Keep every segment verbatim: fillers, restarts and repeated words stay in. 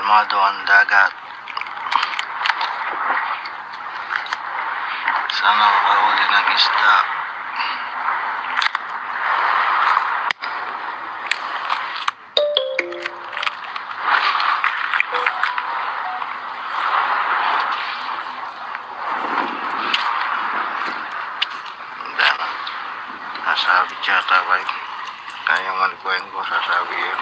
Kalmado ang dagat. Sana makahuli ng isda. Sasabi siya, tabay. Kaya man ko yung sasabi yun.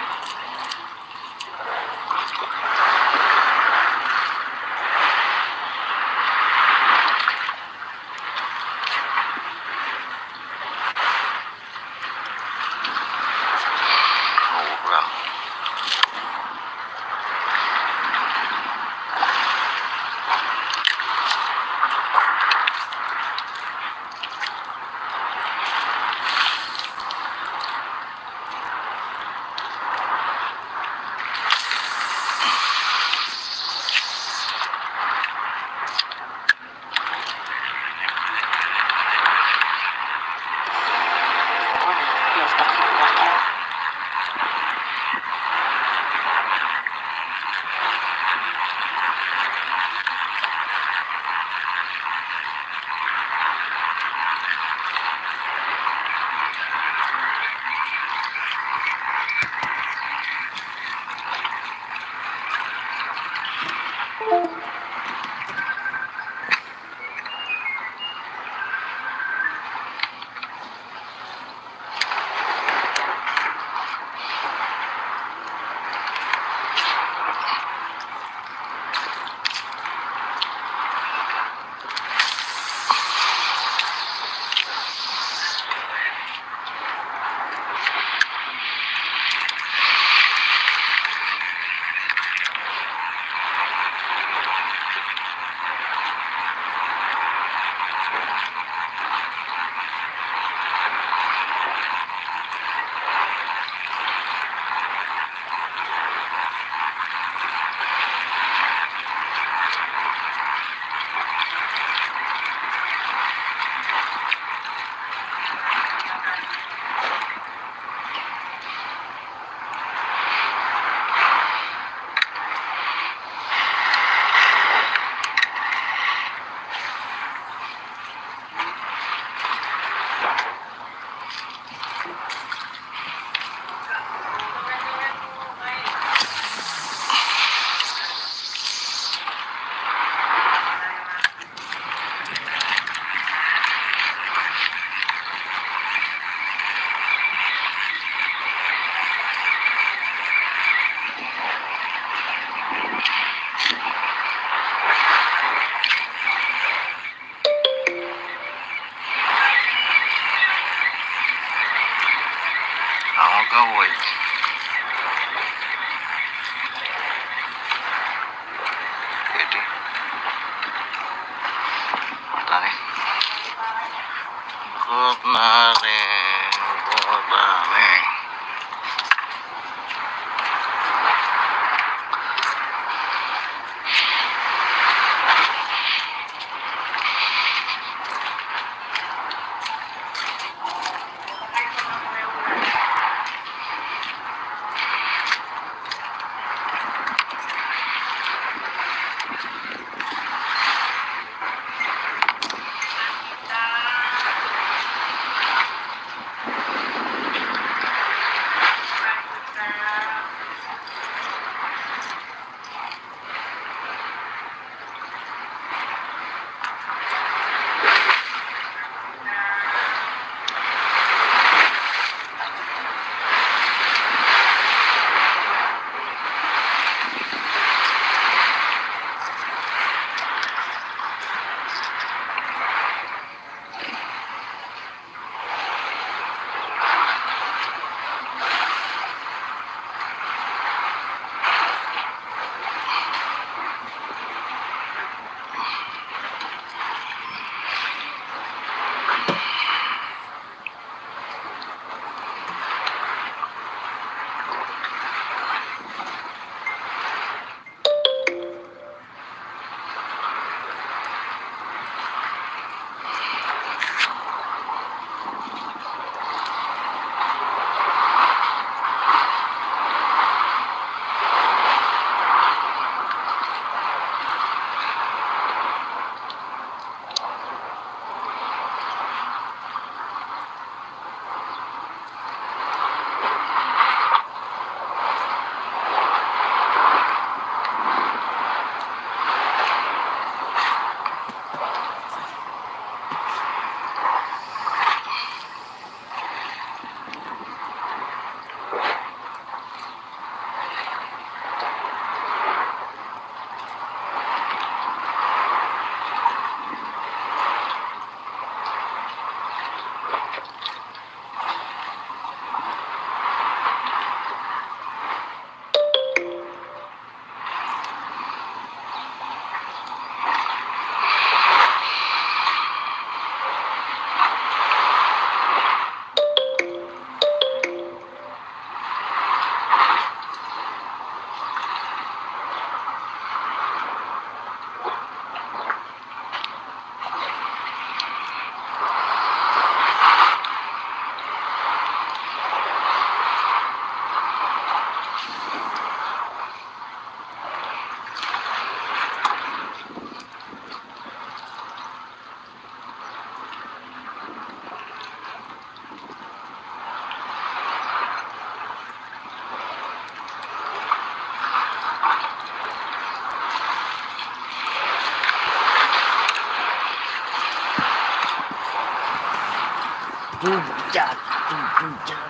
Tujan, tujan.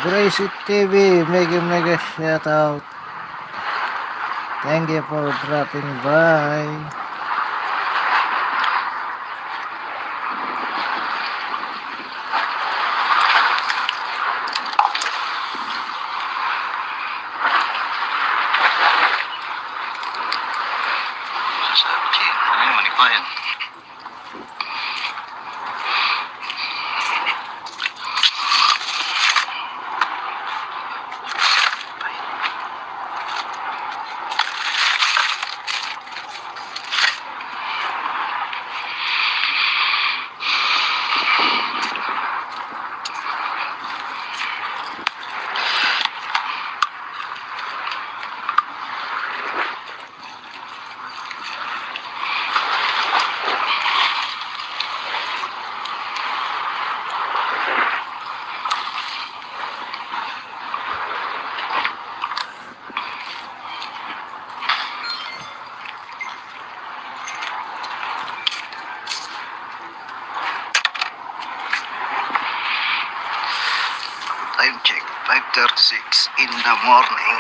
Gracie T V, mega, mega shout out. Thank you for dropping by. Sabi, ano yung manibayan? Time check, five thirty-six in the morning.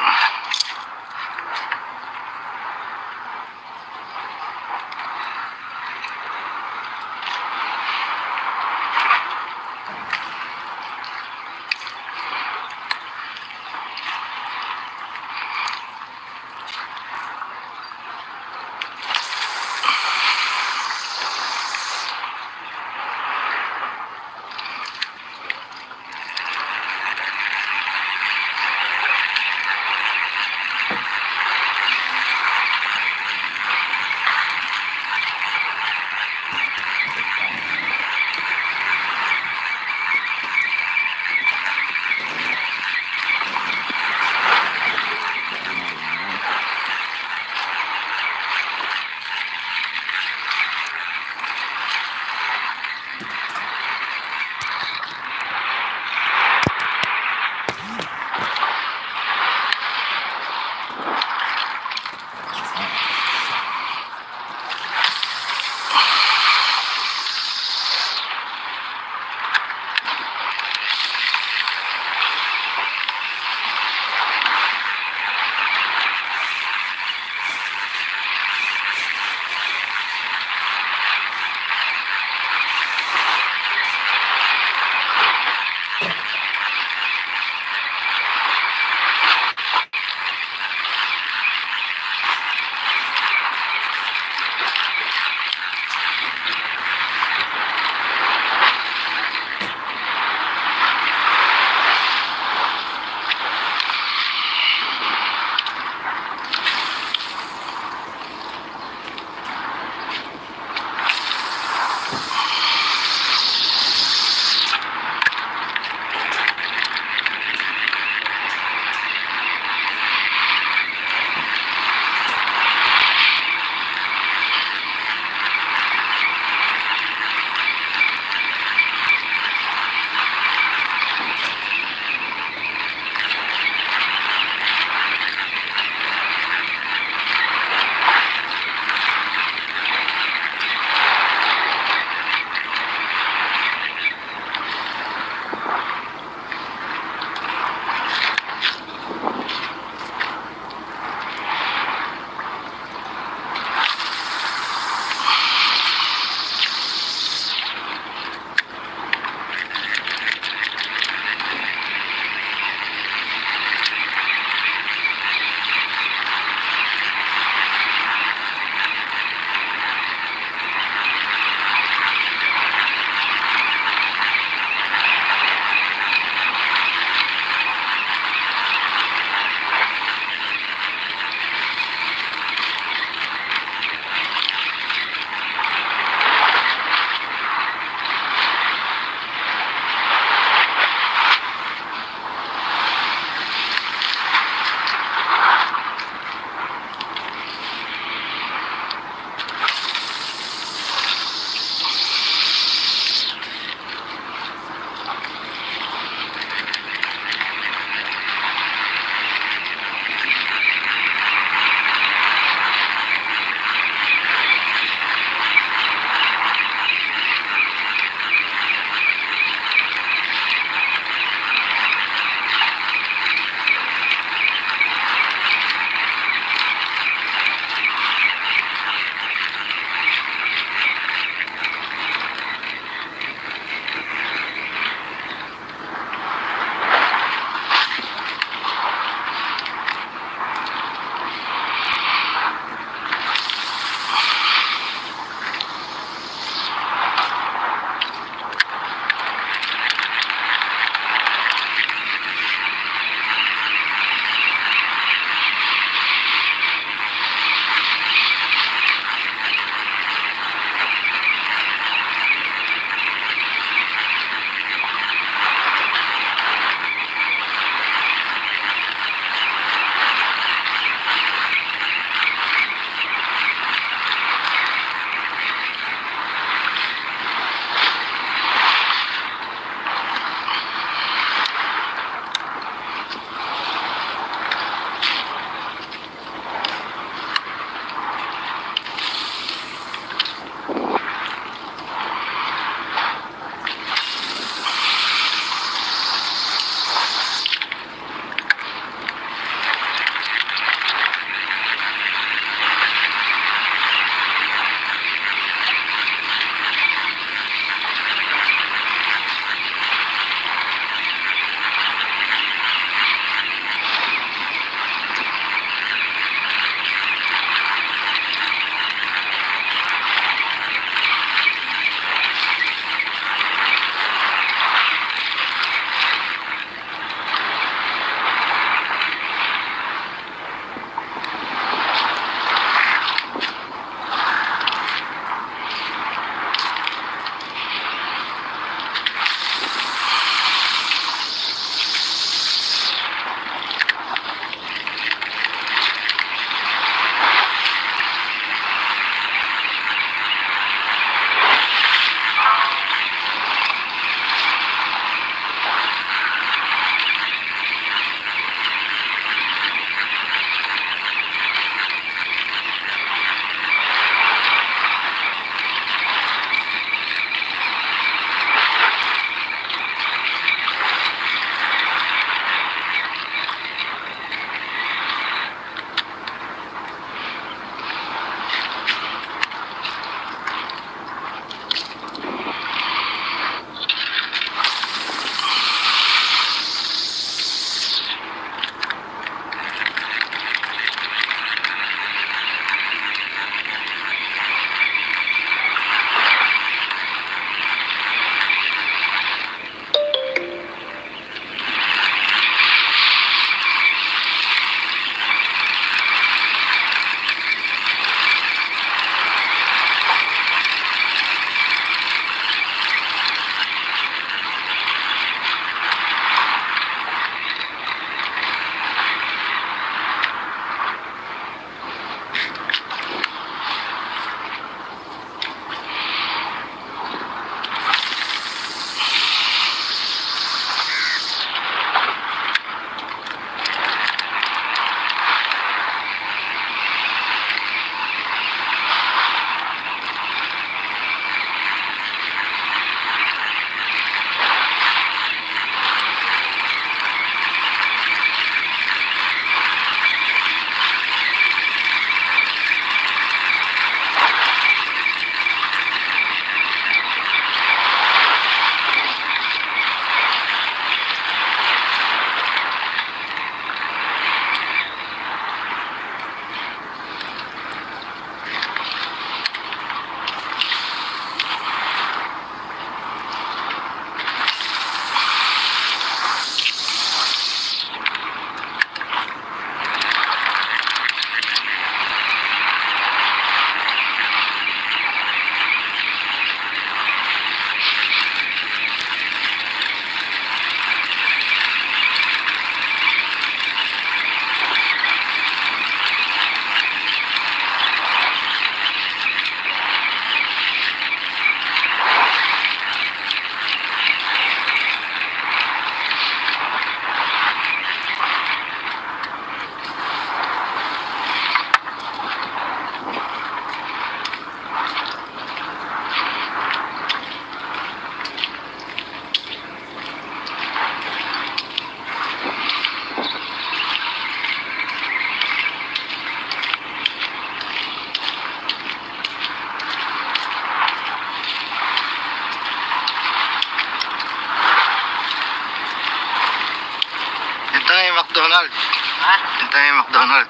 Ha? Dintang ing McDonald.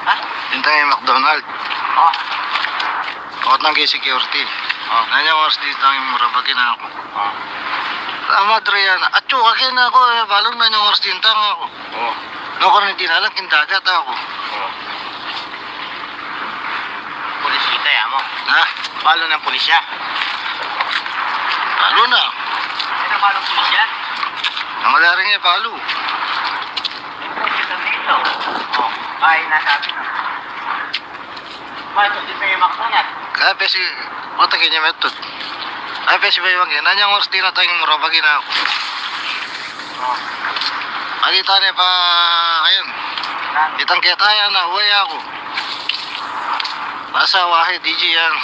Ha? Dintang ing McDonald. O. Ot nang keng security. O. Nanyang oras dintang ing murabagin aku? O. La madre yana. Atsu, kaken aku, e, balu nanyang oras dintang aku. O. Nukarin dinalan king dagat aku. O. Pulis kita, ya mo. Ha? Balu nang pulis ya. Balu na. Ito, balu pulis ya. Nang wala rin e, balu. Ay, nasabi na. Balu, di pa yung makunat. Kaya pesi, mata kanya metut. Ay, pesi ba yung nanyang oras dintang ing murabagin aku? O. Agi tane pa, ayan. Itang keta ya na, uway aku. Basa wahi, D J yan.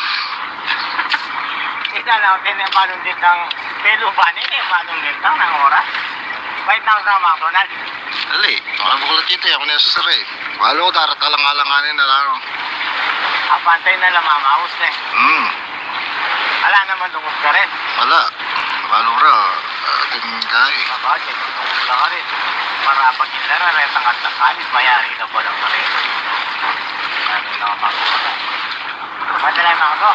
Ita na, tene balun dintang, pelu ba ni, ne balun dintang nang oras? Bait na sa McDonald. Dali, makabuklat kita, aku na susuri. Balu ko, daratalang alanganin na lang. Apantay na lang mamaus ne. Hmm. Ala naman lungkot ka rin. Wala. Balu ra, atin kay. Bakit? Lungkot ka rin. Marapag yung lara, retang at nakalit, mayari na ba lang ka rin? Ano na kapag-, Madala na ako.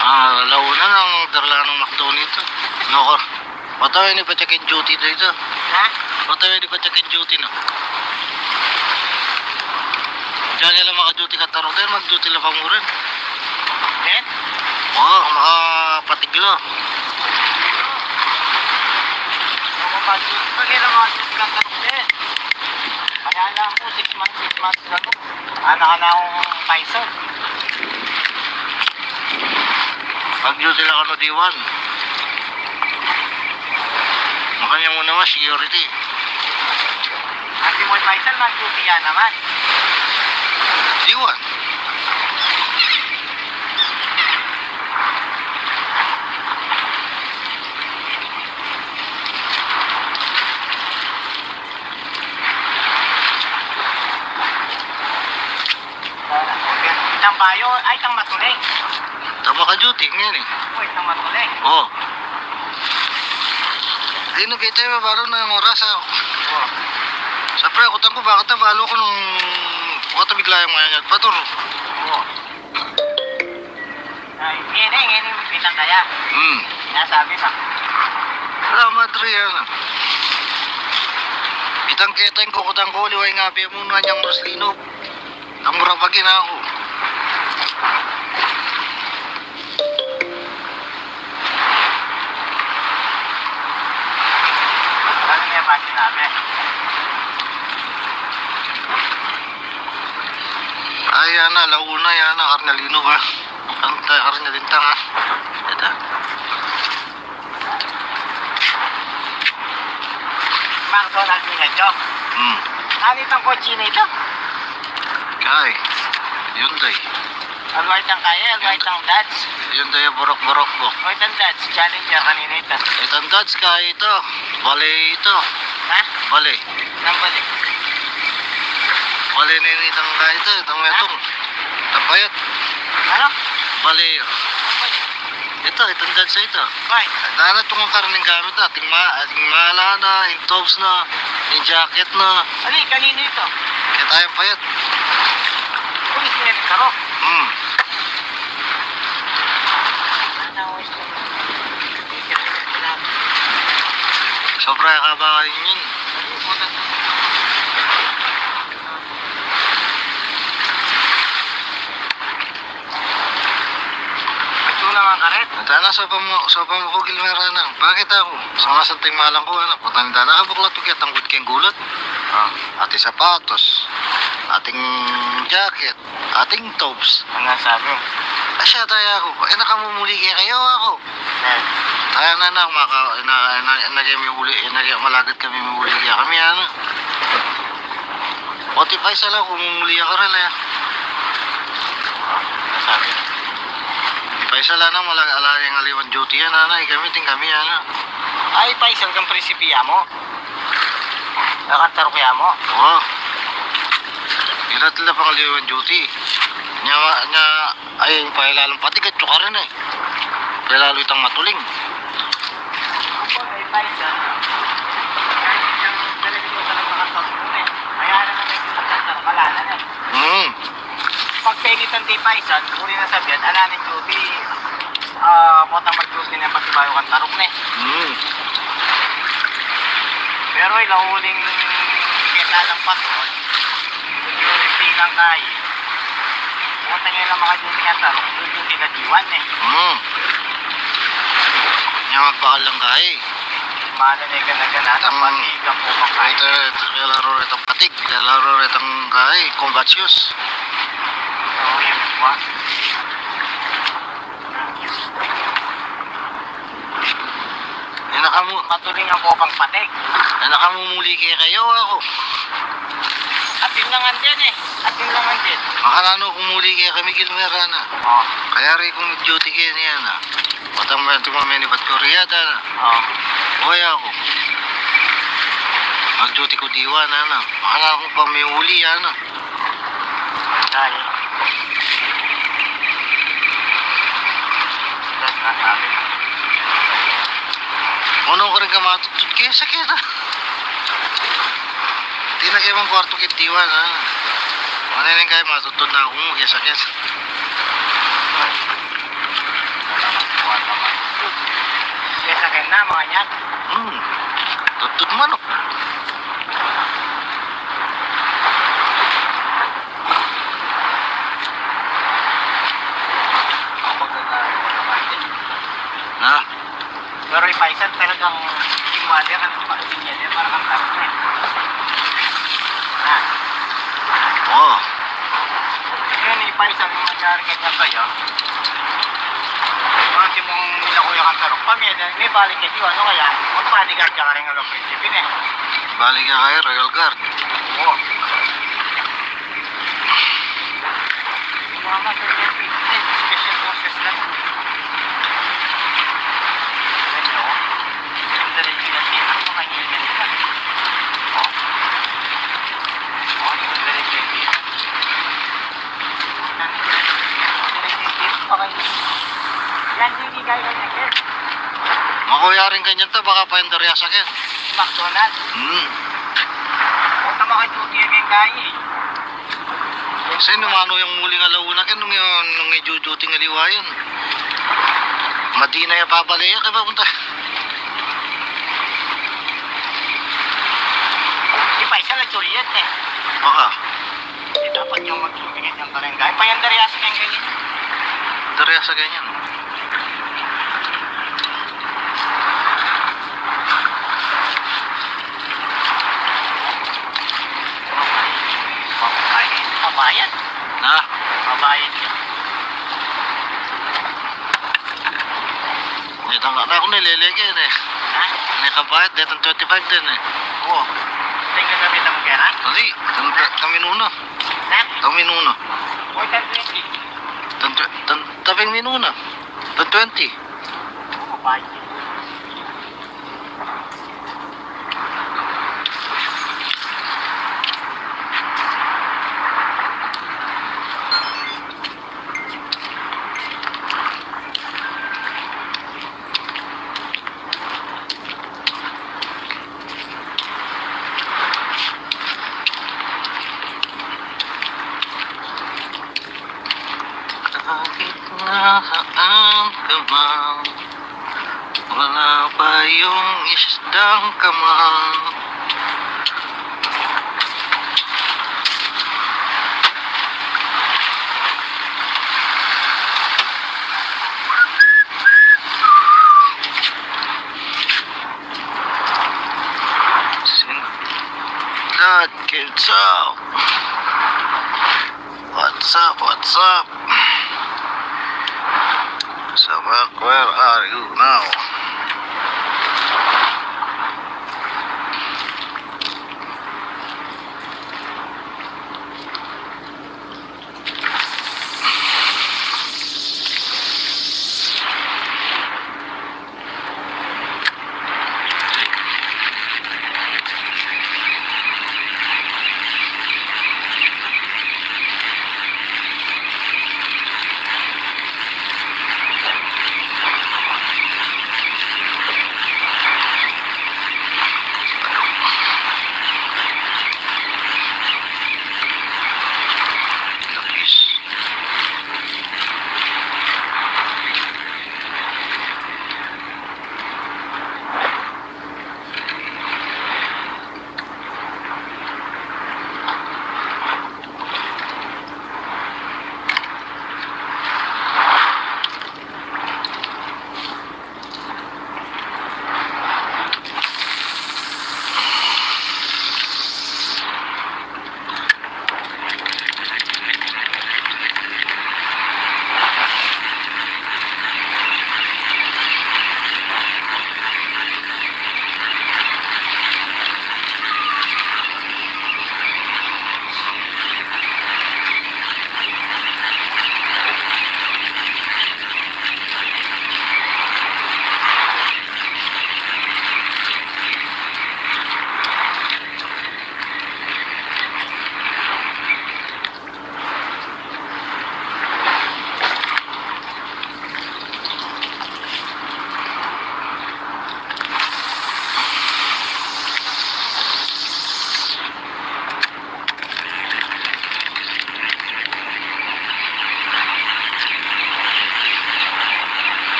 Ah, launa nang darla nang McDo nito. Noko. Matawa ini pa check in duty dito. Ha? Matawa ini pa check in duty na. Diyan nila maka-duty ka taro din, mag-duty la pa murin. Eh? Oo, makapatiglo. Makapatiglo. Pag ilang mga duty ka taro din. Kaya lang po, six months, six months lang po. Anak na akong Tyson. Pag-duty lang ako D one. Makanya mo naman, security. Ati mo, Tyson, mag-duty ka naman. D one. Itang bayo, ay, itang matuling. Tama ka, duty, ngayon eh. O, itang matuling. O. Di na kita, balu na yung oras, ah. O. Siyempre, aku tangko, bakit na balu ko nung, bakit bigla yung mga yan, patur. O. Ay, ngene, ngene, itang kaya. Hmm. Nasabi pa. Ala madre yana. Itang keteng ko, kutang ko, liway nga, be mo, nanyang oras lino. Nang murabagin aku. Ano nga ba sinabi? Ay, yana, launa, yana, karnalino ba? Ang ta-, karnalintang, ah. Ito. McDonald mi na ito. Hmm. Ano itang kotse na ito? Kay, Hyundai. Alwa itang kaya, alwa itang Dodge. Hyundai, burok-burok mo. O, itang Dodge, Challenger kanina ito. Itang Dodge, kay ito. Bale ito. Ha? Bale. Nang bale. Bale na ini itang kay ito, itang Ha? Metong. Itang payat. Ano? Bale. Nang bale. Ito, itang Dodge ito. Bay. Dana itong karning gamit na. Ating ma-, ating mala na, yung tobs na, yung jacket na. Ano yung kanino ito? Kaya tayong payat. Pulis na yung karo. Hmm. Sobra ka ba yun? Ito naman karet. Tana, sopa mo, sopa mo ko, Gilmera nang. Bakit ako? Sa mga santing malang ko, ano, patanda na kabuklat ko, kaya tangkod keng gulat. Ah. Ating sapatos, ating jacket, ating tops. Ano sabi mo? Asya tayo ako. Eh, nakamumuli kaya kayo ako. Eh. Tayo na na, maka, na, na, na, kami uli, eh, na, malagad kami muli kaya kami, ano. O, ti Faisal, kung mumuli ka rin, eh. Ano sabi? Ti Faisal, ano, malag-, ala yung aliwan duty yan, ano, eh, kami, ting kami, ano. Ay, Faisal, kang prinsipiya mo. Nakatarok ya mo. Oo. Ilat la pang aliwan duty. Nya, nya, Ay, pailalu pati, gatsu ka rin, eh. Pailalu itang matuling. Ay, Faisal. Ay, yung talaga yung talaga makapagmuna, eh. Ay, Kaya naman may duty kang taruk, ala na, ne. Mm. Pag penitan ti paisan, uli na sabian, ala na ing duty, ah, potang mag-duty na pati bayu kang taruk, ne. Mm. Pero ila uling keta ng patrol, uling bilang kay, potang ila maka-duty kang taruk, duty na diwan, ne. Mm. Nya, magbakal lang kay. Mana ne gana-gana, mm, patig ang bukang kain. Ito, ito, kaya laro ito patig, kaya laro ito kay, combat shoes. Oo, yan po. Yan na kamu. Matuling ang bukang patig. Yan na kamu, muli kaya kayu, aku. Atin lang andin eh. Atin lang andin. Makananu kung muli kaya kami, kilmera na. Oh. Kaya rin kung duty kaya niya na. Potang bente meni bat ku riyada na. Oh. Buhay aku. Mag-duty ku diwan na. Makananu kung pang may uli, na. Ay. Ono ka rin ka matutut kesa kesa. Di na kayu mang kwartu kit diwan, ha? Ano rin kayu matutut na aku kesa kesa. Kesa kena, mga yan. Hmm. Tutut manuk. Na. Pero ipaisan talagang yung mother, ano pa, hindi niya, para kang tarong, eh. Na. Oo. Yun, ipaisan yung mangyari kanya kaya. Kasi mong nila kuya kang tarong, pamilya, may balik kayo, ano kaya? Magpaligan ka rin ng prinsipin, eh. Balik ka kay Royal Guard. Oo. Mama, Special Forces na. Ayan, oh. Ang galing nila dito, makahinga nila. Oh. Oh, ang galing nila dito. Makuya rin kanyan ta, baka pa yung darya sa akin. McDonald's. Hmm. Huwag na makaduty yan kay Kai. Sino mano yung muling alauna ken nung yung, nung ijujuting aliwa yan? Madina ya babale ya, kaya papunta. Di pa, isa lang Juliet eh. Baka. Dapat yung magtubig at yung barangay. Payandar yasa kayong ganyan. Darya sa ganyan. Pabayad. Na? Pabayad ka. May tangga na ako nililigi, eh. Ha? May kabayad, detang twenty-five din, eh. Oo. Tingnan kami ng pera? Hindi. Kami, kami nuna. Ha? Kami nuna. O, ten twenty. Ten twe-, ten, tabing mi nuna. Ten twenty. Oo, bayad. Kahit nasaan ka man, wala pa yung isdang kamang. Sin-, Dad, kids up. What's up? What's up? What's up, man? Where are you now?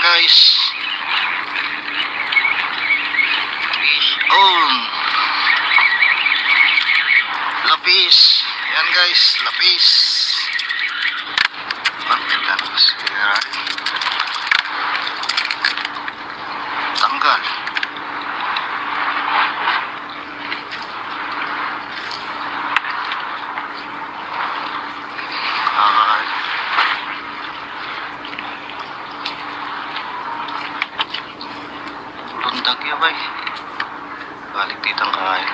Guys. Fish on. Lapis. Yan guys, lapis. Tanggal. Ay. Lundag ya, bay. Balik ditang kain.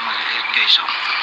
Maliliit, guys, oh.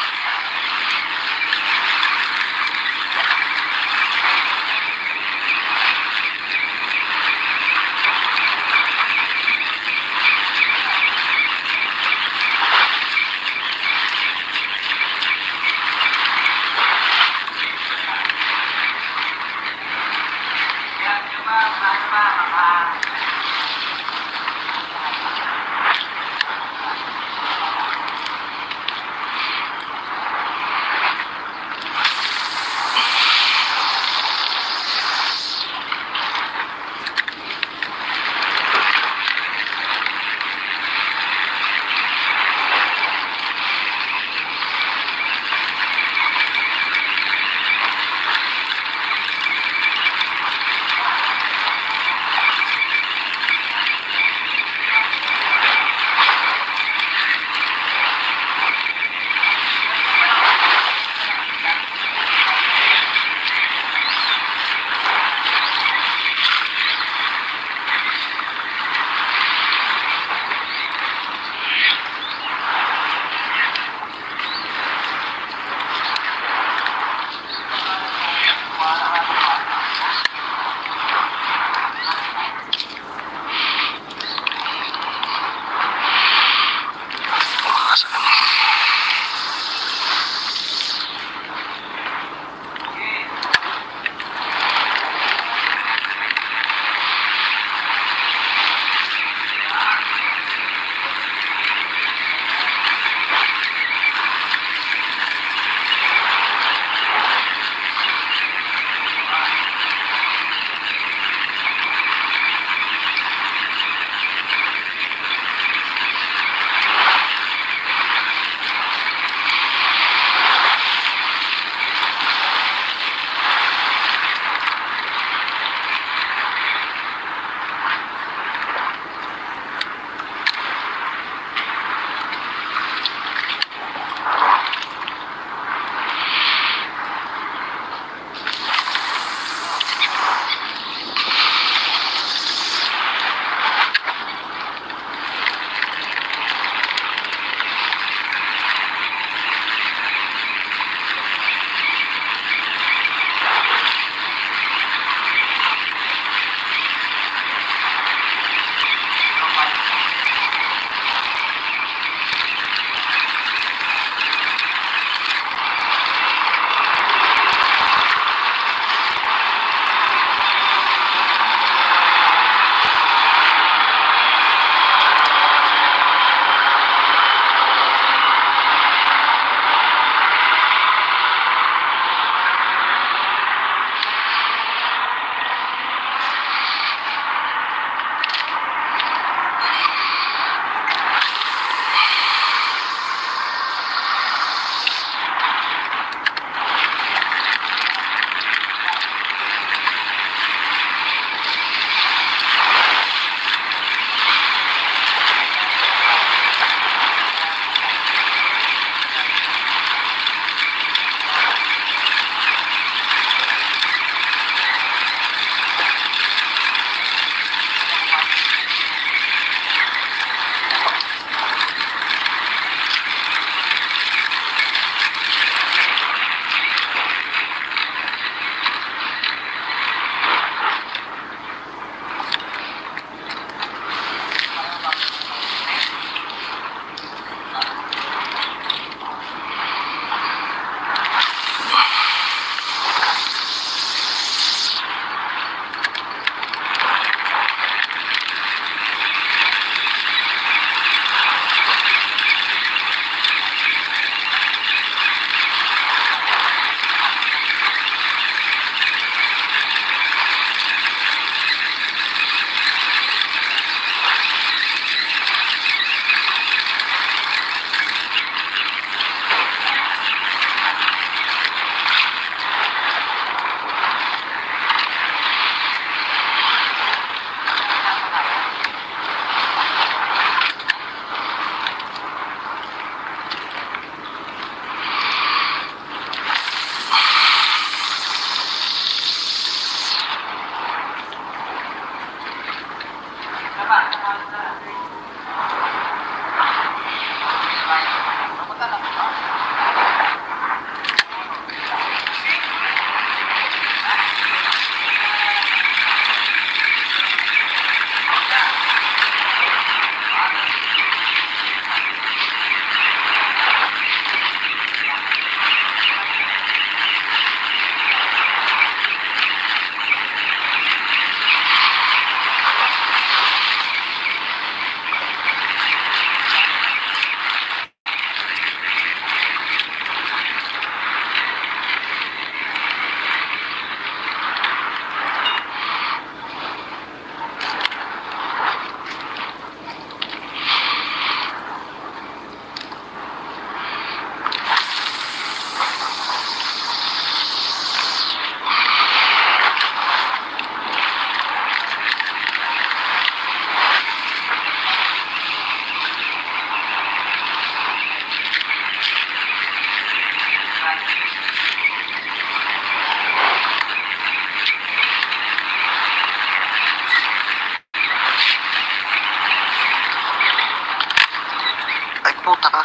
Puta ka.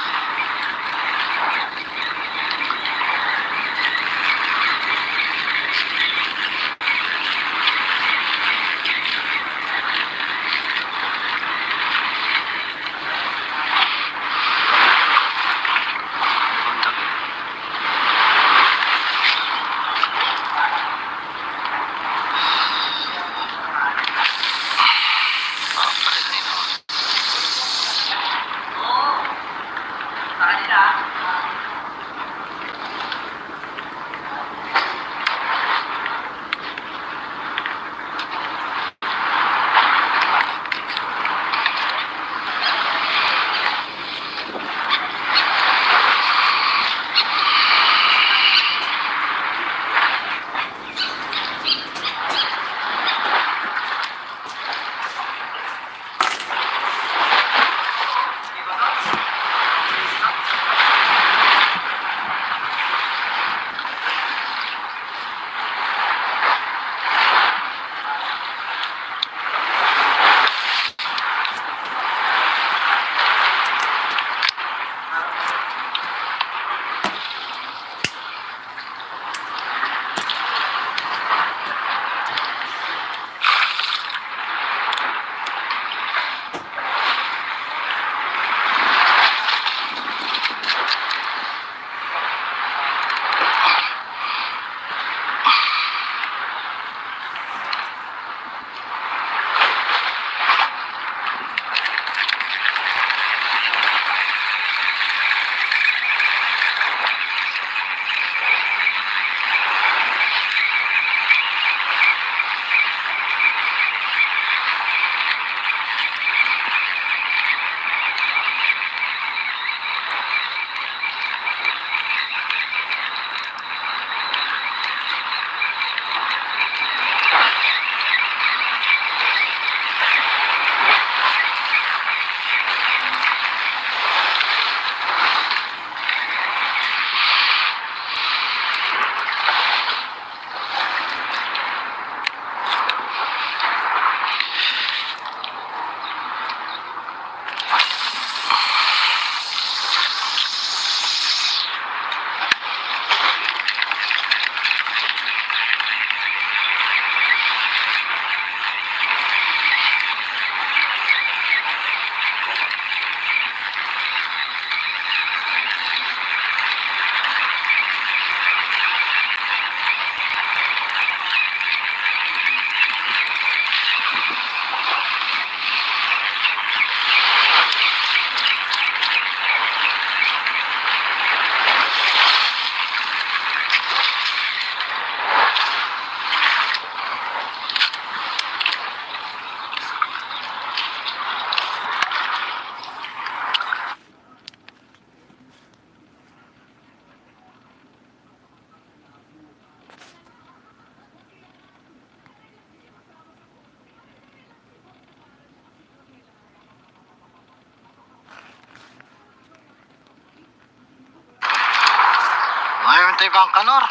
Ay, mintay bang kanor.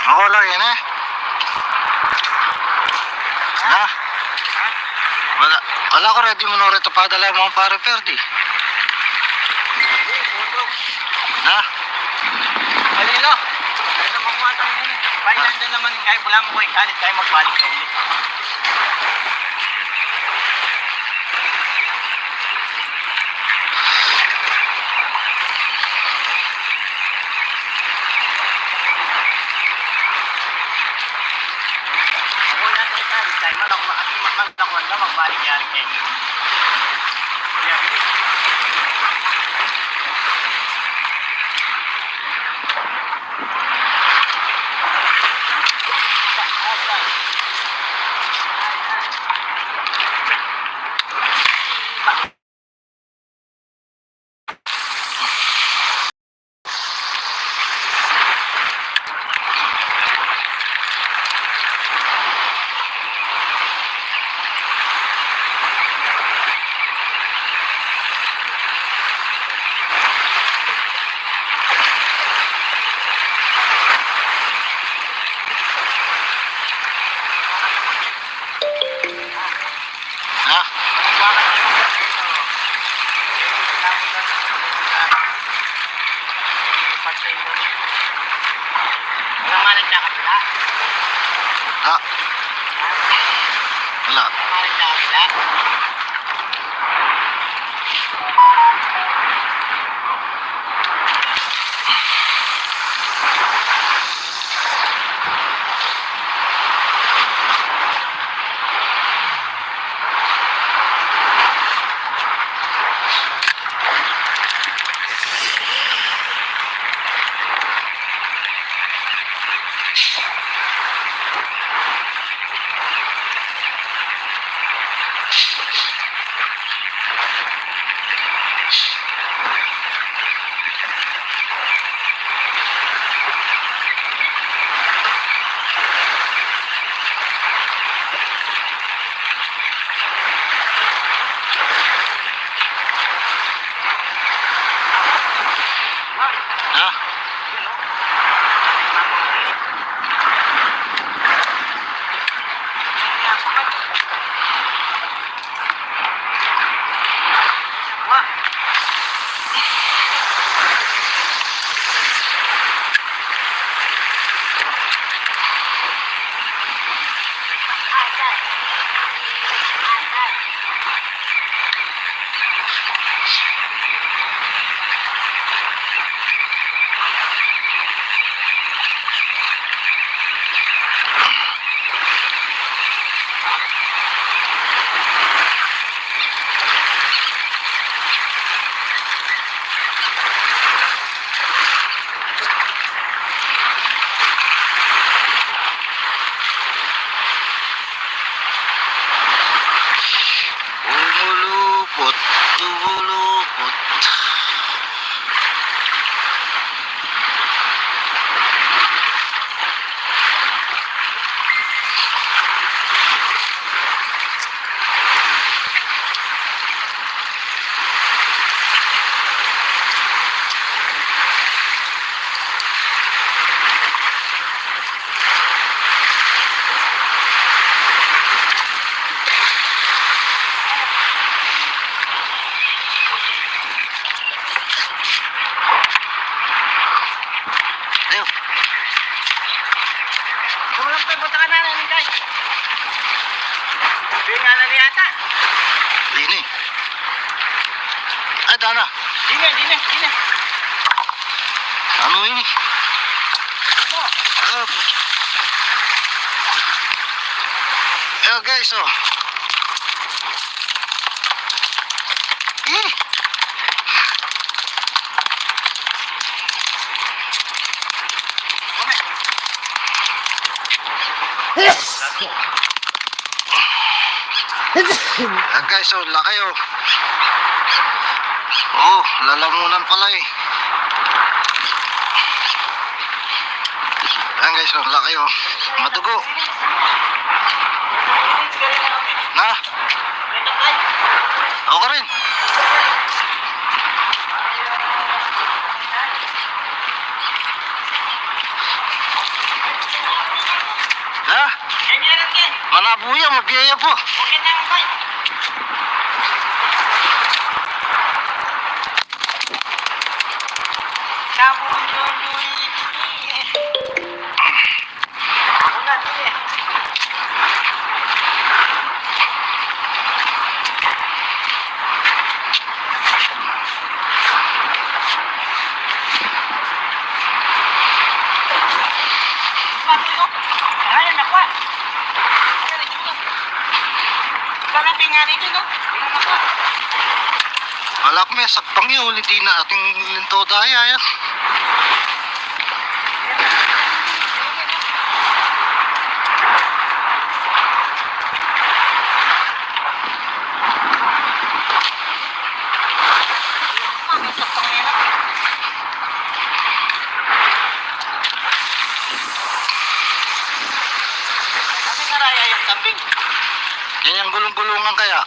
Ako lang yan eh. Na? Wala. Wala ko, ready mo na rito padala yung mga pare Ferdy. Na? Malilo. Ano mo nga ito? Kaya nandun naman, kaya wala mo ko ikalit, kaya magbalik ka ulit. Ha? Ah. Wala. Ha? Umuluput, umuluput. Ayun. Kulang pa yung butakan na, ano, guys? Pingalan niya ata. Ini. Ay, dana. Ini, ini, ini. Ano ini? Ano? Ah. Ayan, guys, oh. Eh. Ayan, guys, oh, laki, oh. Oh, lalamunan pala, eh. Ayan, guys, oh, laki, oh. Madugo. Na? Ako rin. Ha? Manabu ya, mabiaya pa. Wala ku me sagpang yu, uli di na ating linto daya, ya. Yan yang gulung-gulungan kaya.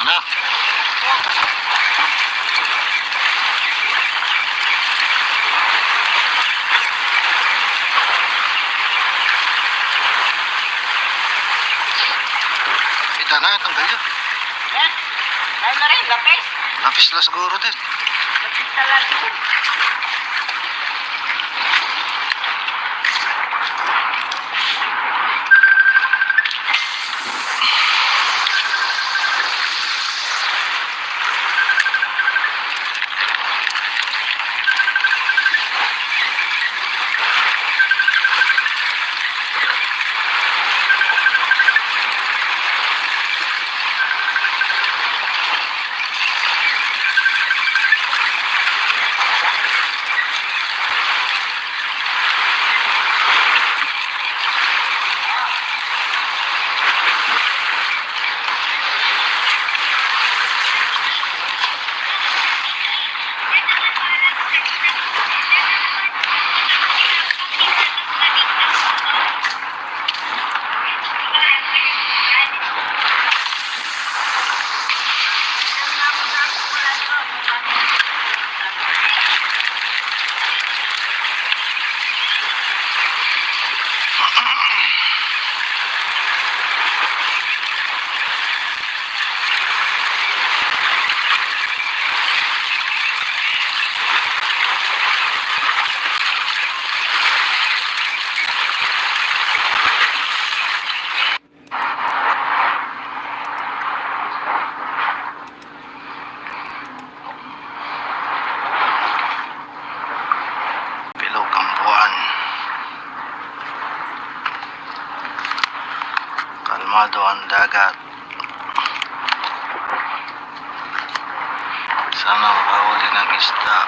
Na. Kita na, tanggal yun. Eh, ano na rin, lapis? Lapis la siguro din. Lapis na lang yun. Bilog ang buwan. Kalmado ang dagat. Sana makahuli ng isda.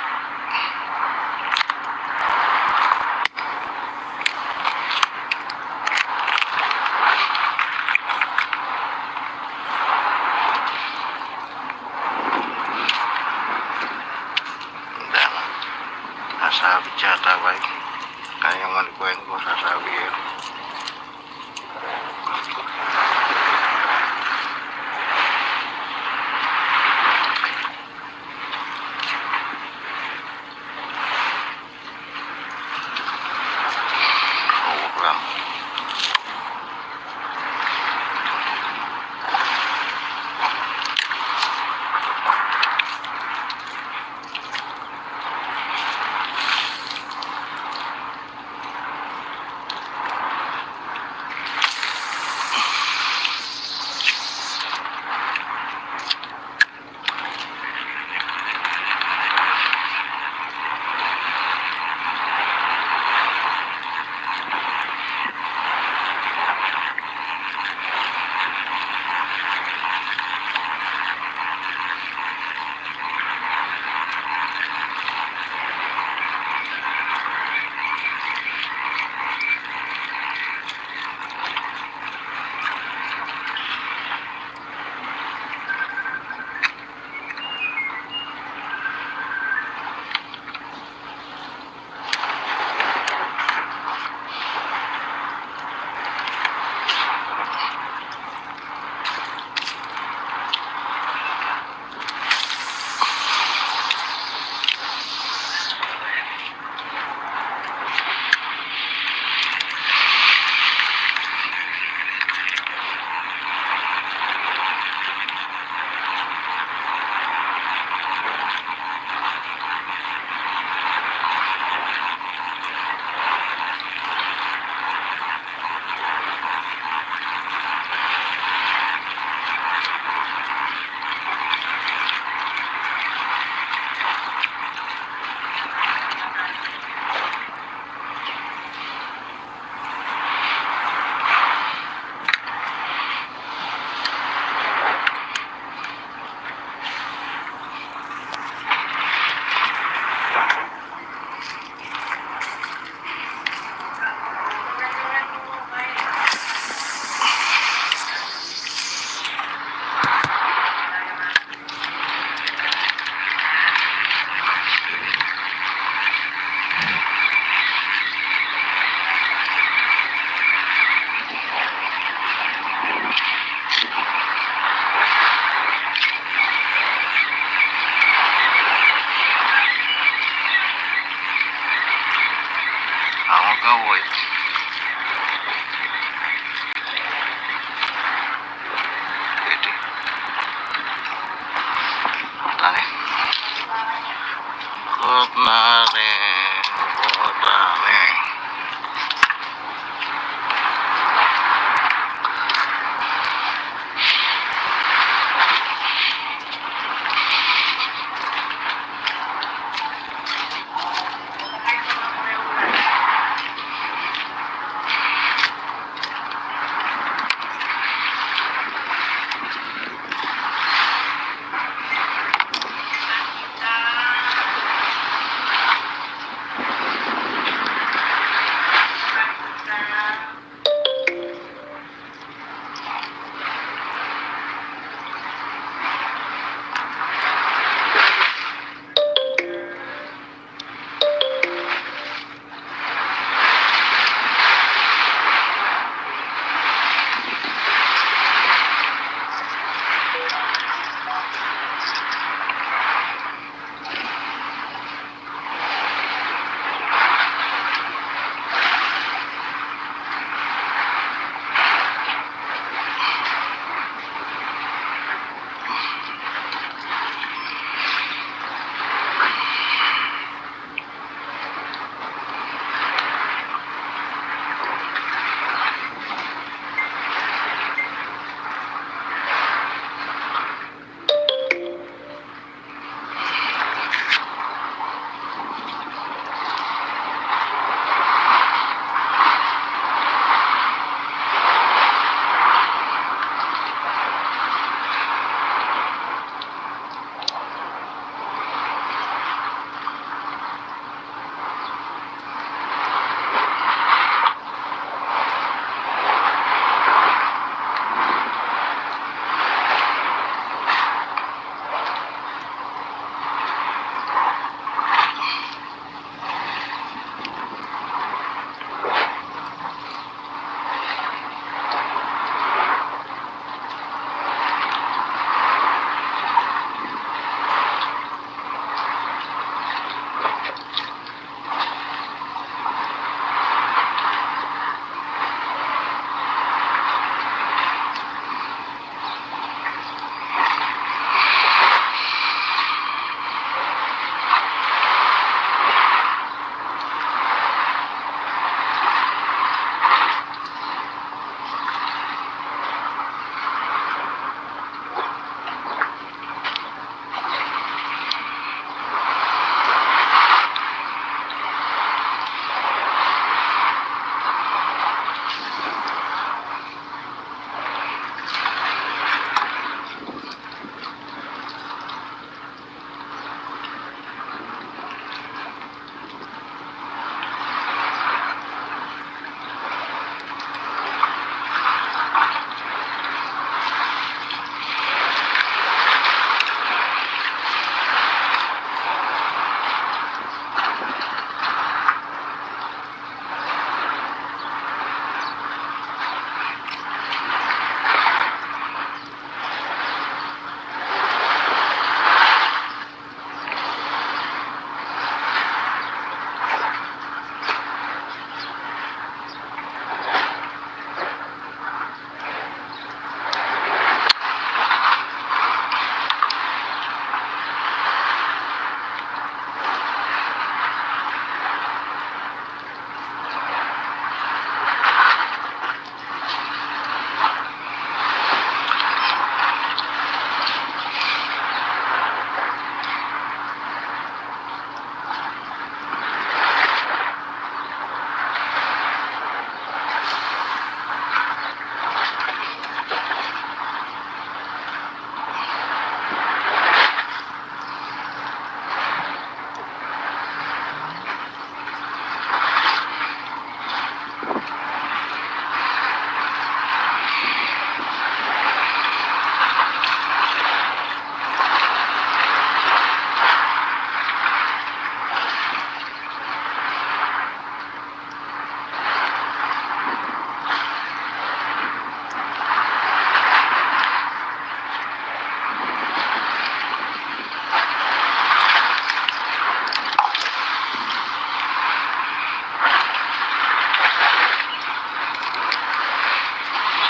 Ang dami. Sasabit yata, bay. Kaya malikuyan ko, sasabit yun.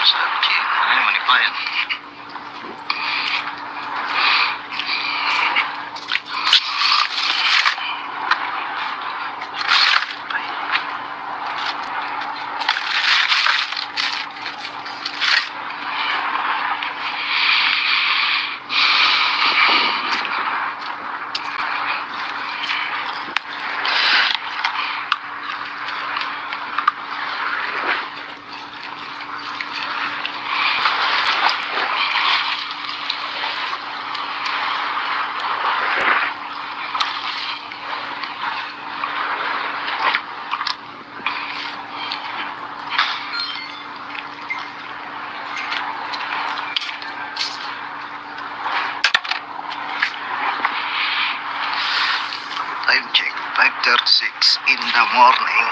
Sa akin, ay, manipayan. Time check, five thirty-six in the morning.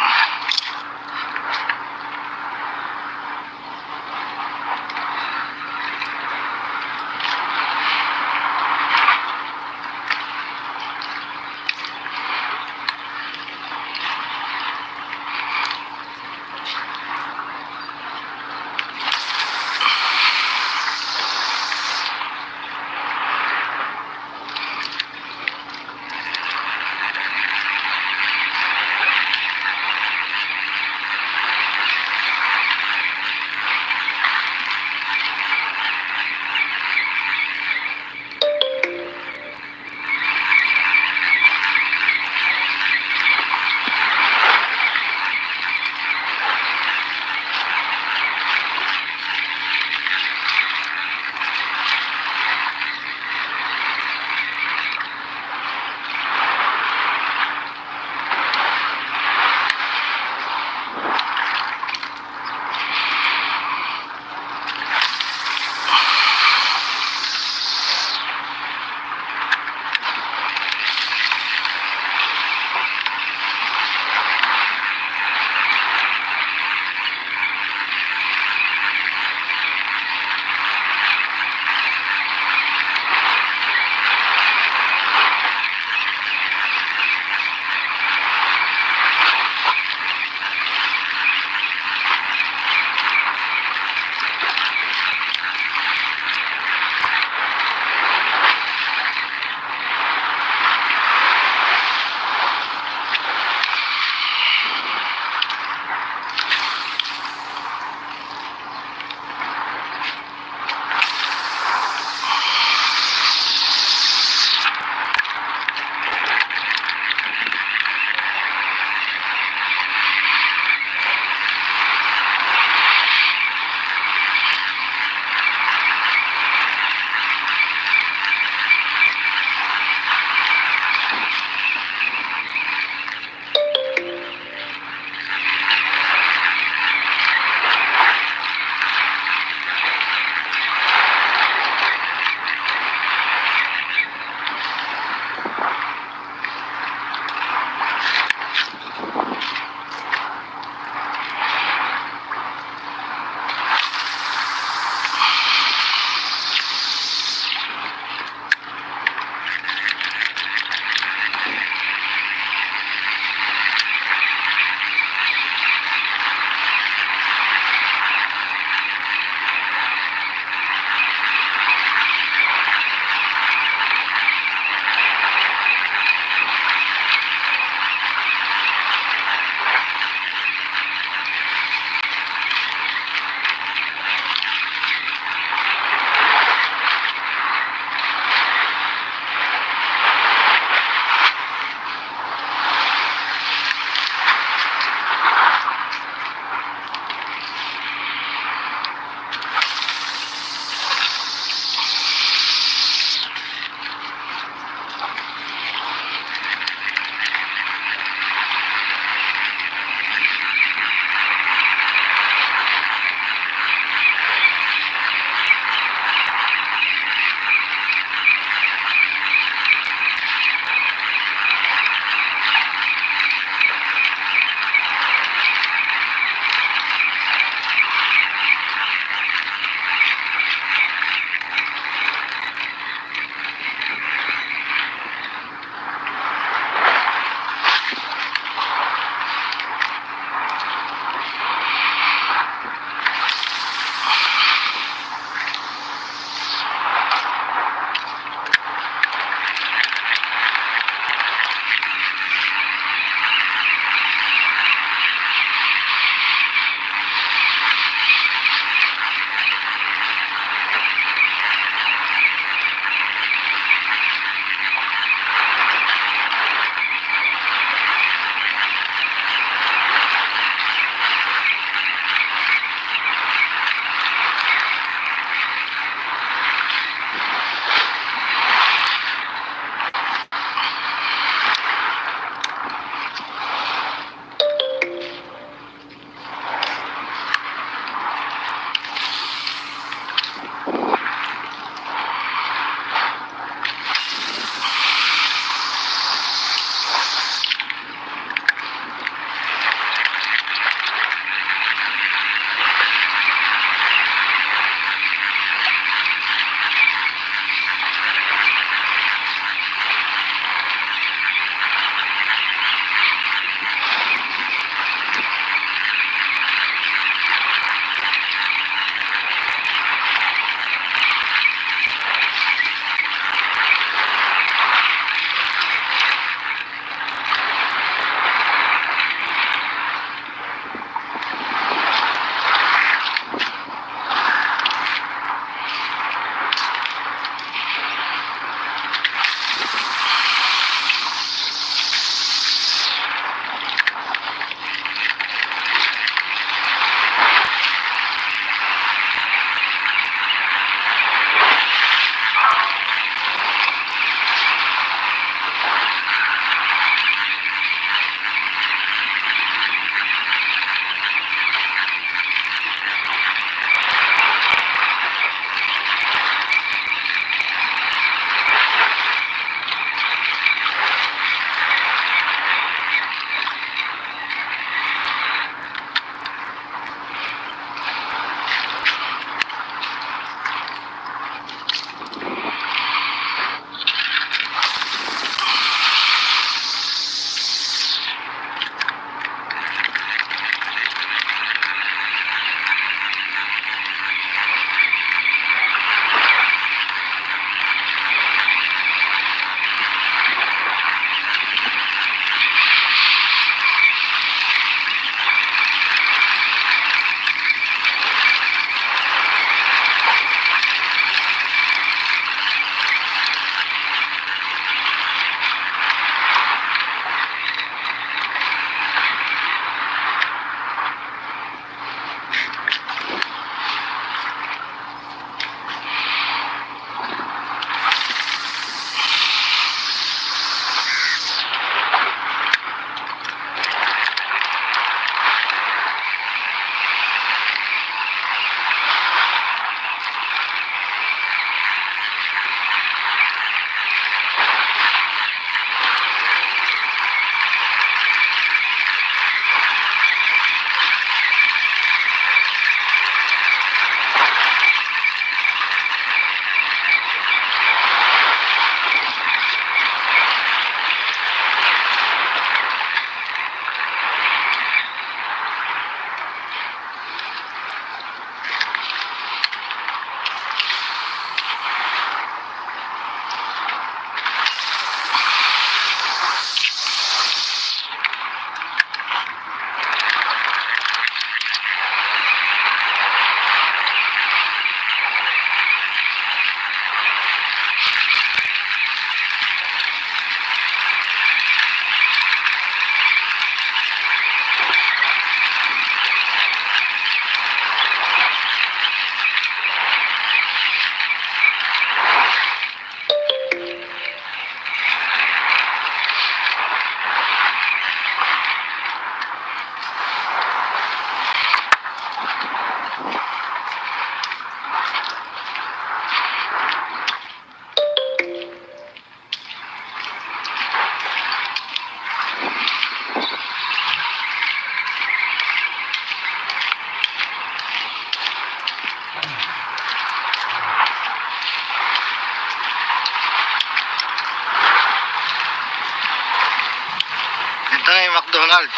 McDonald.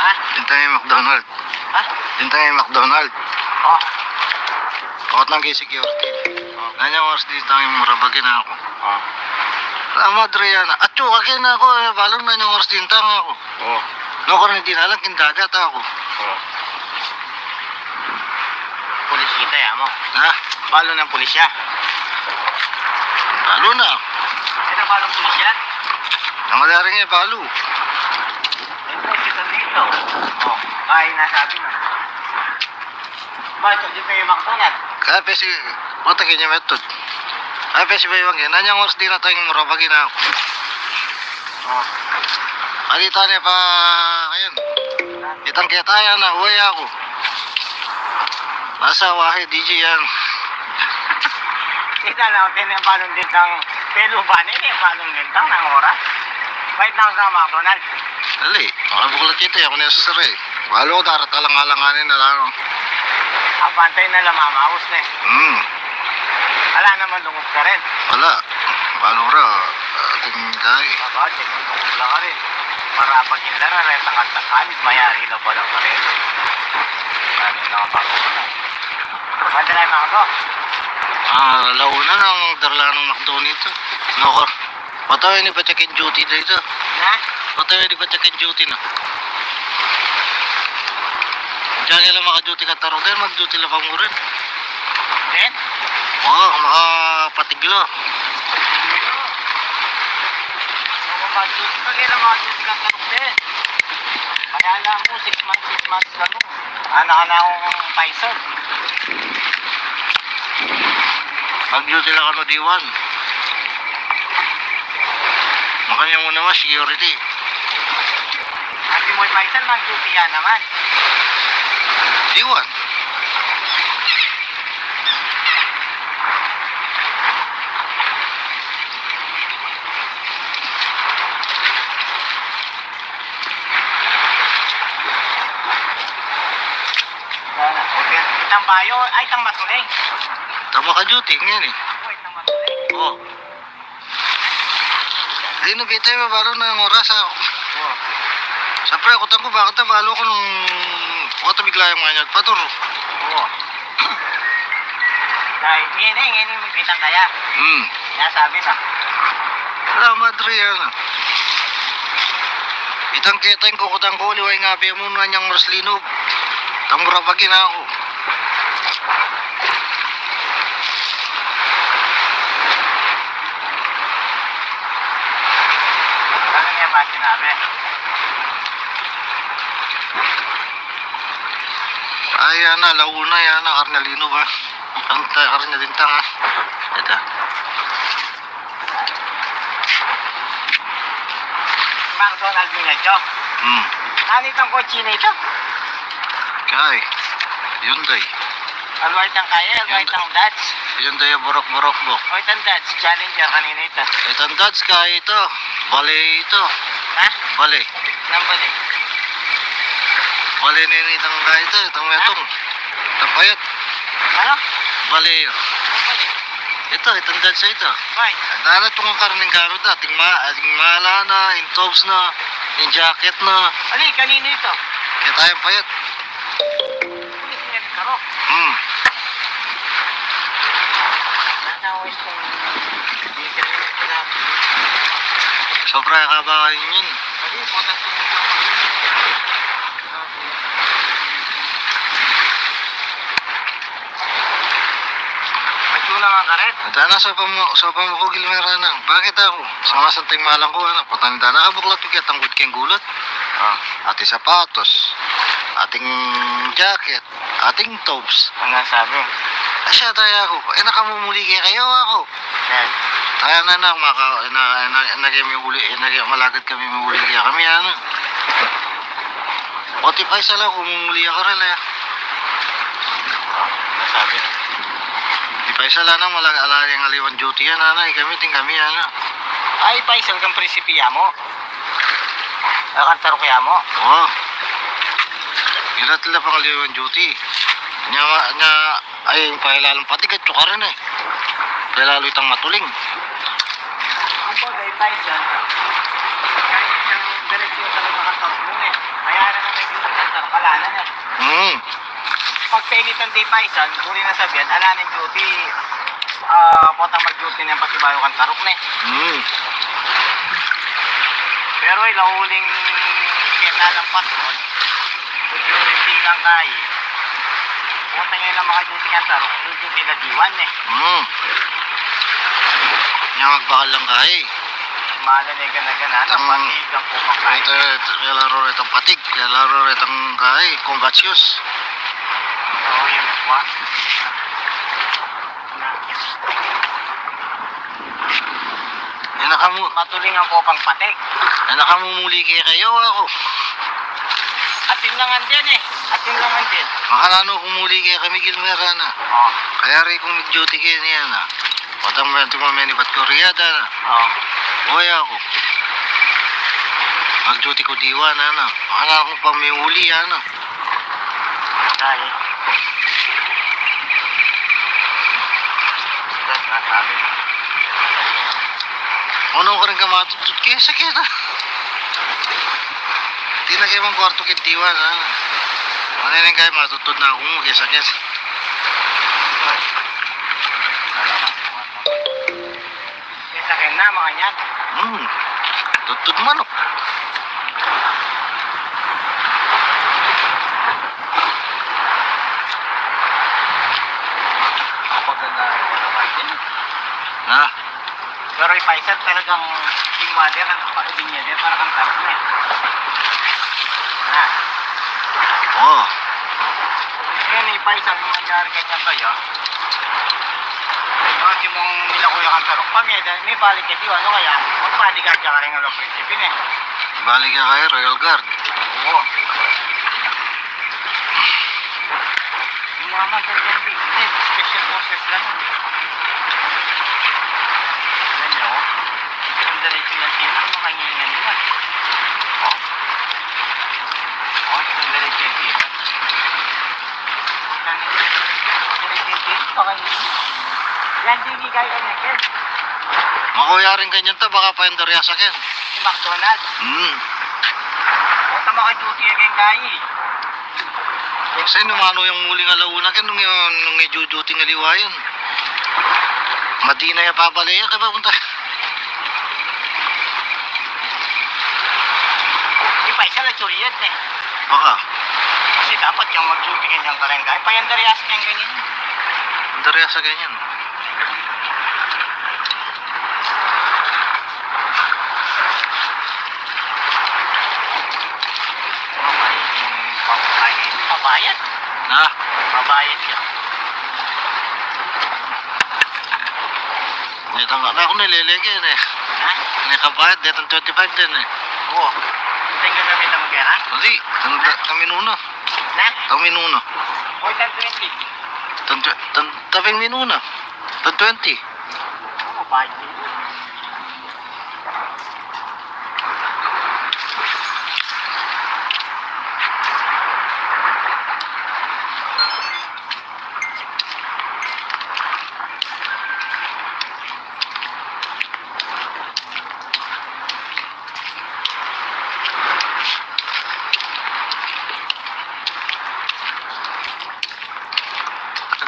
Ha? Dintang McDonald. Ha? Dintang McDonald. O. Pakit lang keng security. O. Nanyang oras dintang murabagin aku? O. La madre yana. Atsu, kaken aku, e, balu nanyang oras dintang aku. O. Nukarin dinalan king dagat aku. O. Pulis kita, ya mo. Ha? Balu nang pulis ya. Balu na. Sino balu pulis ya? Nang madaring e, balu. E, pulis kita dito. O, kaya nasabi na. Bakit di pa yung McDonald? Kaya pesi, puta kanya metod. Kaya pesi ba yung nanyang oras dintang murabagin aku? O. Alita ne pa, ayan. Itang keta yan na, uway aku. Nasa wahe, D J yan. Kita na, tiene balong dintang, pelu ba ni, tiene balong dintang nang oras. Bait na sa McDonald. Dali, makabuklat kita, aku na sa sere. Balu ko, darat alang-alanganin na lang. Ah, pantay na lamamaus na e. Hmm. Ala naman, lungub ka rin. Ala. Balu ra, ating kay. Aba, tingin ko mula ka rin. Marabag yung lara, retang at takalit, mayari na pala ka rin. Ano na nga bago ka na? Manda na yung mga to. Ah, launa nang darla nang McDo nito. Noko. Patawin ni pa check in duty dito. Ha? Patawin ni pa check in duty na. Diyan nila maka-duty ka tarong din, mag-duty la pa mu rin. Din? Oo, makapatiglo. Makapatiglo. Pag ina maka-duty ka tarong din. Kaya lang mu, six months, six months lang mu. Anak na akong Pfizer. Mag-duty lang kanu, D one. Makanya mu naman, security. Ati mo, Pfizer, mag-duty ka naman. D one. Sana. O, pi-, itang bayo, ay, itang matuling. Tama ka, duty, ngayon e. O, itang matuling. O. Di na bita, balu nang oras, a. O. Siyempre, aku tangku, bakit na balu ko nung, bakit bigla yung manyag patur? O. Dahil, ngayon e, ngayon e, may bitang kaya. Hmm. Kaya sabi na. Ala madre yana. Itang keteng kukutang ko, liway nga pe mu nanyang oras linub. Tang murabagin aku. Ano nga ba sinabi? Ay, yana, launa, yana, karna linub, a. Ang ta-, karna dintang, a. Ito. McDonald nito. Hmm. Ano itong kotse nito? Kay, Hyundai. Alwa itang kaya, alwa itang Dodge. Hyundai, burok-burok, buk. O, itang Dodge Challenger, kanina ito? Itang Dodge, kay ito. Bale ito. Ha? Bale. Nang bale? Bale na ini itang kay ito, itang metong. Itang payat. Ano? Bale. Nang bale? Ito, itang Dodge ito. Why? Dana itong karning gamit na. Ating ma-, ating mala na, yung tubes na, yung jacket na. Ali, kanino ito? Kaya tayong payat. Pulis nga ni Karo. Hmm. Sana, wis kung dito rin ang pinapi. Sobra ka ba yun? Ali, potas ko nito. Matsula nga karet. At ana, sopa mu, sopa mu ko gilmera na. Bakit aku? Sama santing malang ko, anak. Patanda na, abuklat ko kaya tangkod keng gulat. Ah. Ating sapatos, ating jacket, ating tobs. Ano sabi? Asya, taya aku. E, nakamumuli kaya kayu aku. Yan. Taya na, anak, maka, na, na, na, kami uli, na, malagad kami muli kaya kami, ano. O, ti Faisal, aku, mumuli ka rin, e. Nasabi na. Ti Faisal, ana, malag-, ala yang aliwan duty yan, ana, ikami, ting kami, ana. Ay, Faisal, kang prinsipiya mu. Ay, kang taruk ya mu. O. Ila tila pang aliwan duty. Nya, nya, Ay, pailalu pati, gatsu ka rin, e. Pailalu itang matuling. Ang bagay, Faisal, kahit isang direksyon talaga kataruk mo, e. Kanan, eh. Mm. Pag painitan di paisan, buri nang sabian, ala neng duty, ah, potang mag-duty neng pasibayu kang taruk, ne. Mm. Pero ila uling kena ng patrol, security lang kaya. Potang ila maka-duty kang taruk, duty na diwan, eh. Mm. Nya magbakal lang kaya. Mahalan e gana-gana, Tang- patig ang kupang kain. Ito, ito, kaya laro ito patig, kaya laro ito kay contagious. Oo, yun, wa. Yan na kamu. Matuling ang kupang patig. Yan na kamu muli kaya kayu, aku. Atin lang andin e. Atin lang andin. Makananu ku muli kaya kami, Gilmer, ana. O. Kaya ri ku mag-duty kaya niyan, a. Potang menti mo meni bat ku ria, ana. O. Buhay aku. Mag-duty ku diwan, ana. Makananu ku pa miuli, ana. Dahil. Basta sinasabi. Unu karin ka matutut kaya sakit, a. Di na kaya mang kwartu kit diwan, a. Unu na kaya matutut na aku kaya sakit. Kaya sakit na, mga yan. Hmm. Tutut manok. Kapaganda ng mga naman din. Na? Pero yung paisa talagang yung mother, ang kapatid niya din, para kang tarap niya. Na? Oo. Ngayon, yung paisa, yung nangyari ganyan kayo, kasi mong nila kuya kang tarok, pamilya, may balik ka di, ano kaya? Magbodyguard ka rin ng prinsipyo, eh. Balik ka kay Royal Guard. Oo. Yung mga mother yan, di, di, special forces lang. Yan, o. Ang diretso yan, di, makangingan nila. O. O, ang diretso yan, di. Ang diretso yan, di, makangingan. Yan, di, di, kaya yan, yan. Makuya rin ganyan to, baka pa yung Darius akin. Yung McDonald's. Hmm. O, tama ka, duty yan, kaya. Kasi nung ano yung muling alauna, ken nung yun, nung i-duty ng aliwa yun. Madina ya pabalik ya, kaya papunta. Di pa, isa lang suriyad na eh. Baka. Kasi dapat yung mag-duty ganyan ka rin, kaya pa yung Darius kaya ganyan. Ang Darius kaya ganyan. Pabayad. Ha? Pabayad siya. May tanggal na ako nililigi, eh. Ha? May kabayad, detang twenty-five din, eh. Oo. Tingnan na kita mag-era? Hindi. Tang, tang minuno. Na? Tang minuno. O, tang twenty. Tang twe-, tang, tabing minuno. Tang twenty. Oo, bayad din.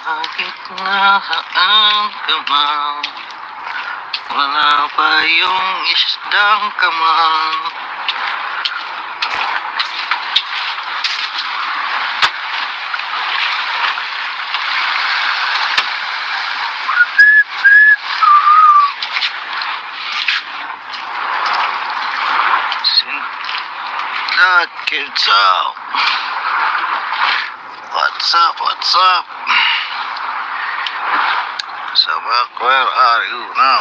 Kahit nga haan ka man, wala pa yung isdang kaman. Sin-, that kids out. What's up? What's up? Sabak, where are you now?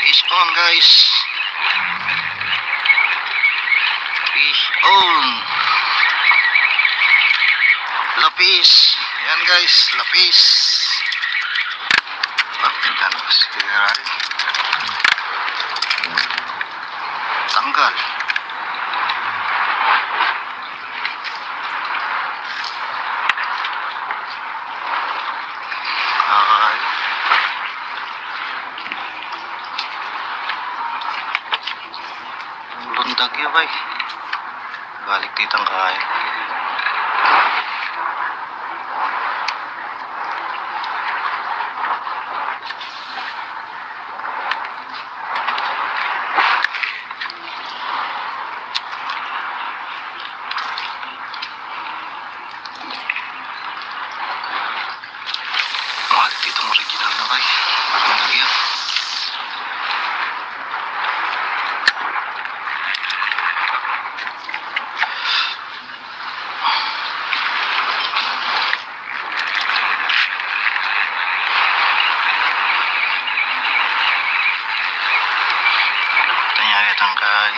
Fish on, guys. Fish on. Lapis. Yan, guys, lapis. Sige, ay. Tanggal. Ay. Lundag ya, bay. Balik ditang kain. Mahal dito ang original na, bay. Mahal yan. Tanya ya tangkay.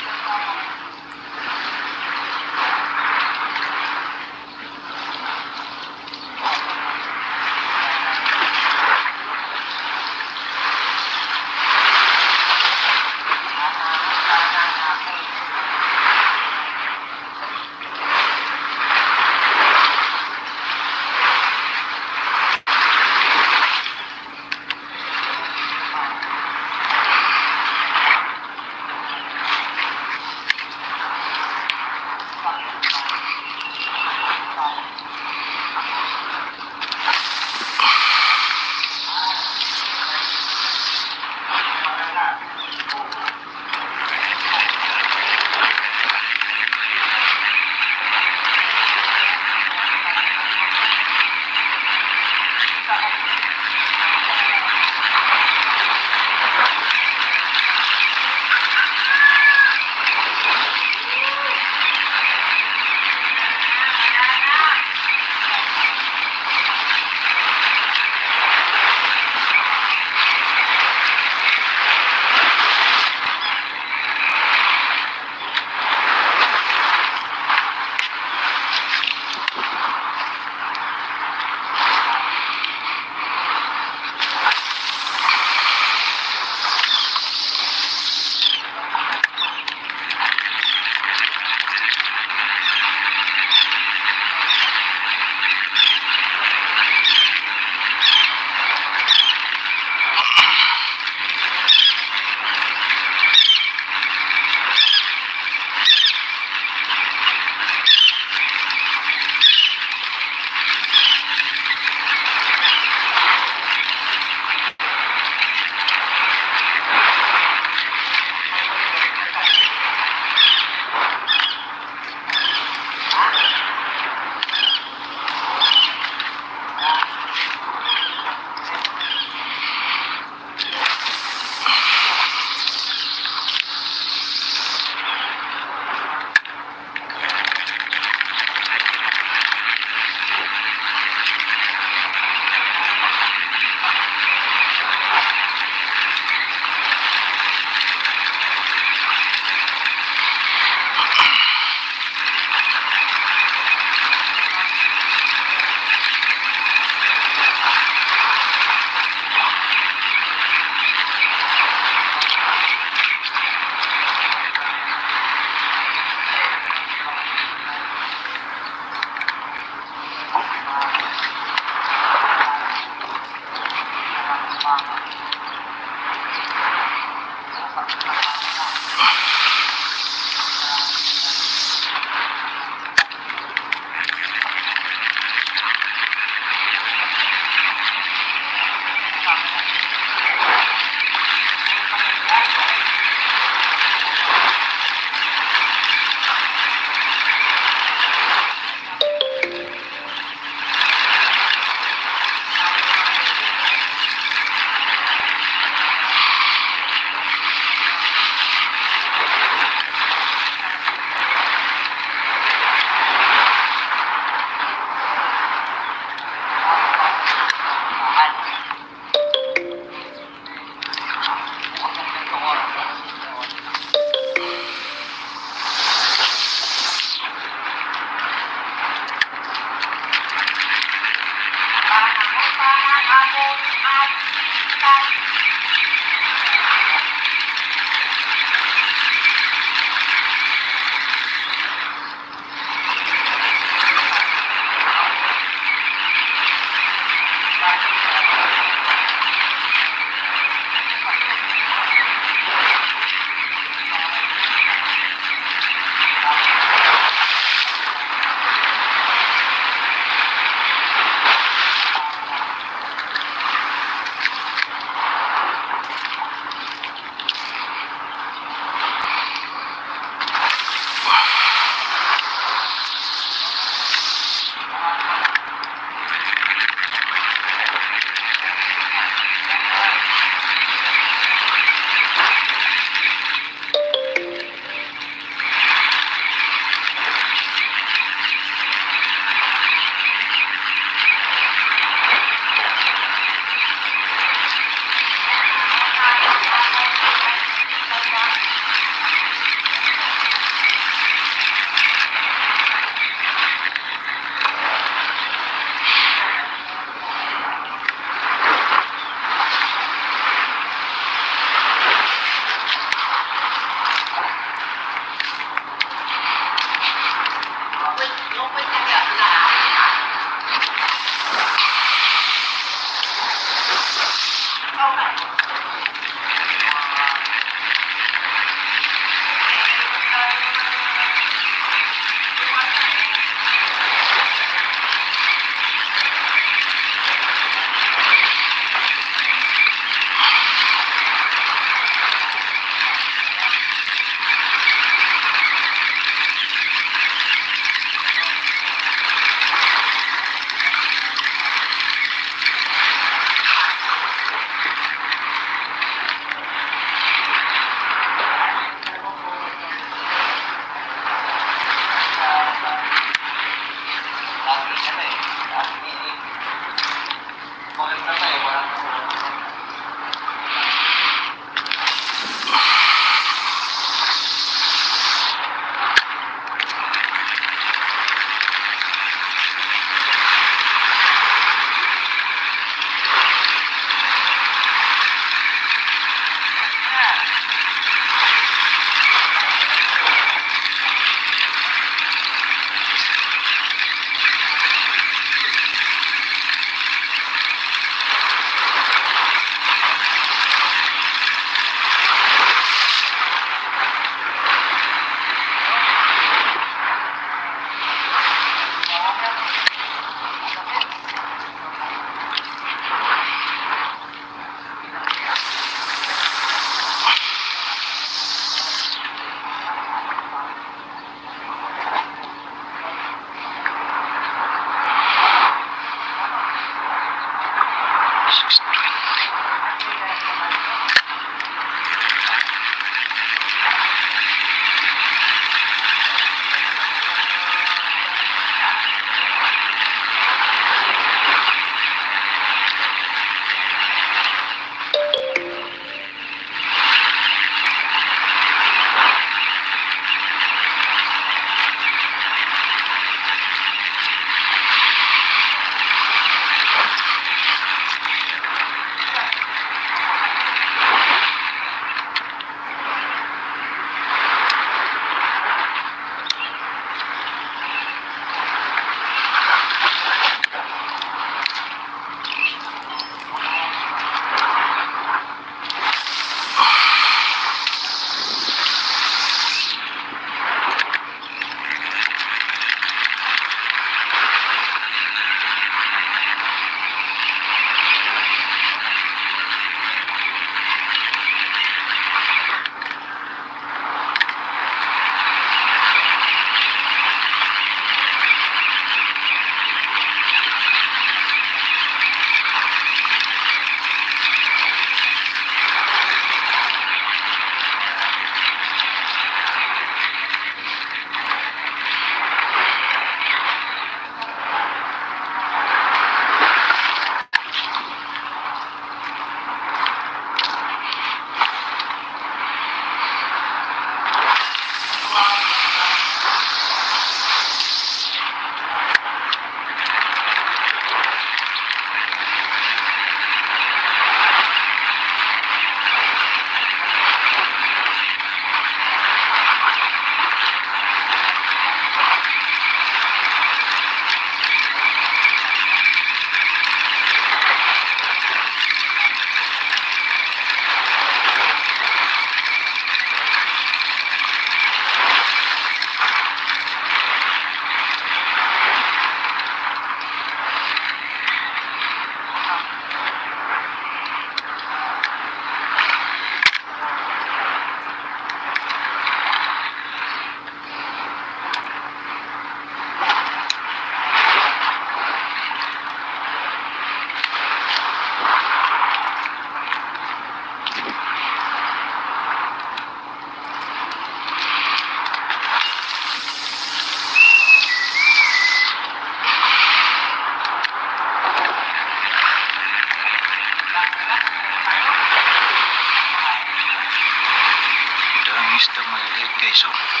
Ito, maliliit, guys, oh.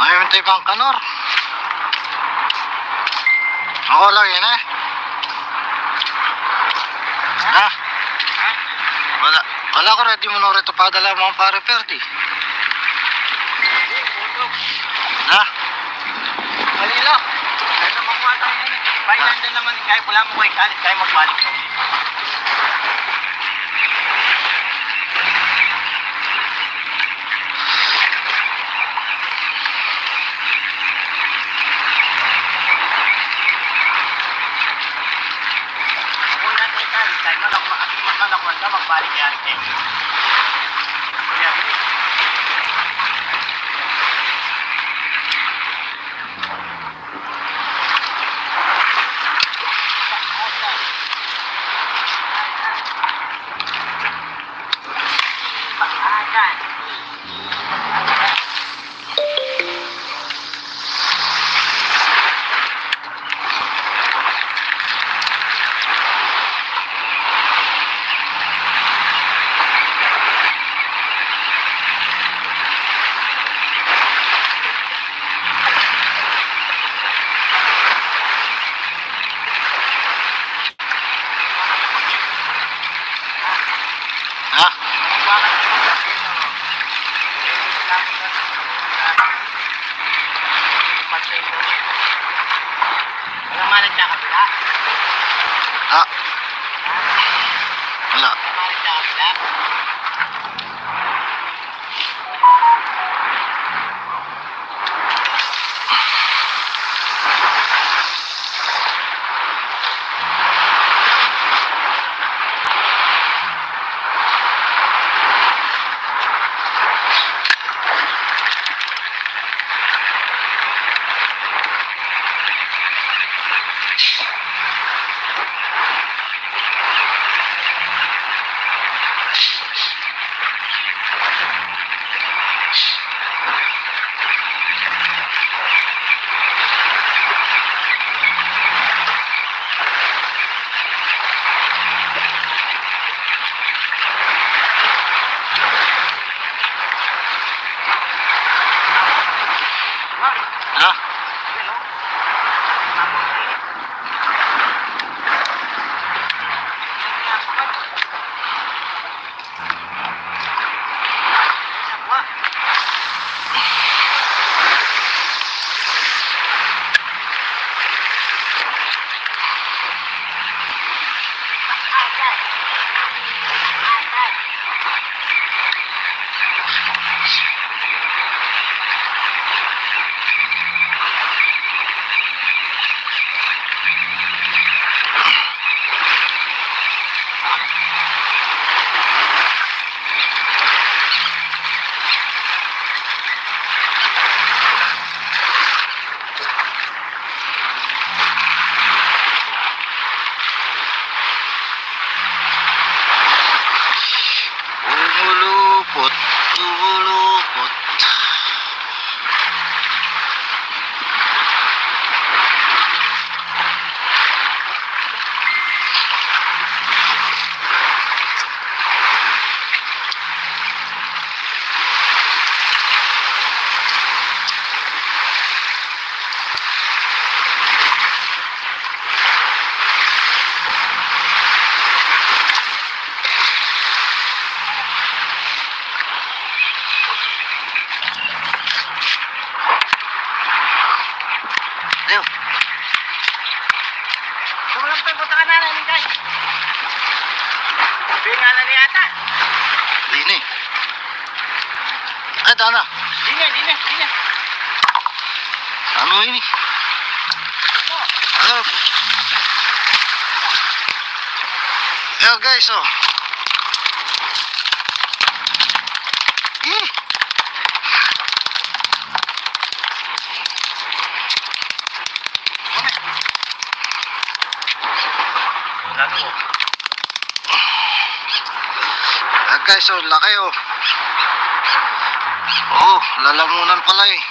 Ay, yung tibang kanor. Ako lang yun eh. Ha? Wala. Wala ko ready mo na rito padala mo ang pare Ferdy. Ha? Manila. Ano naman mo ata yun? Bayan na naman. Kaya wala mo kay kalit. Kaya magbalik ko. Walang managya kabila? Ah. Wala. Walang managya kabila? Ha? Umulupot, umulupot. Ayo. Tumulang pa yung punta ka na, Nanay Mingkay. Pingalan niya ata. Dini. Ay, tana. Dini, dini, dini. Ano ini? Ano? Ayan, guys, oh. Ih! Ayan, guys, oh, laki, oh. Oh, lalamunan pala, eh.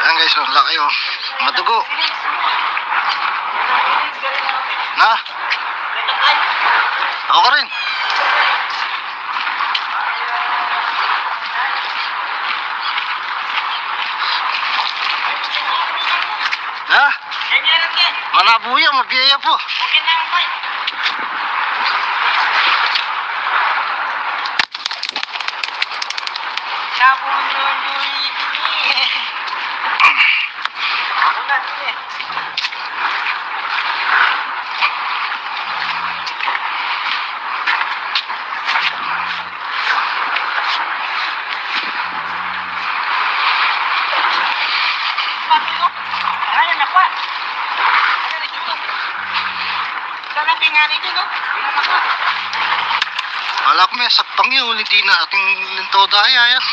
Ayan, guys, oh, laki, oh. Madugo. Na? Ako rin. Ha? Manabu ya, mabiyaya pa. Sabon dulu ini. Ako na, ini. Ayan, nakuha. Ayan, ito. Ito na, pingali din, no? Ayan, nakuha. Wala ko may sakpang yun, hindi na ating linto daya, yan.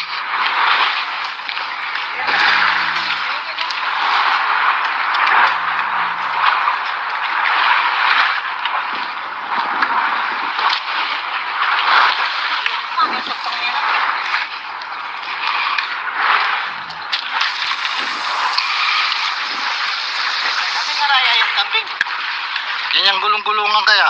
Yan yang gulung-gulungan kaya.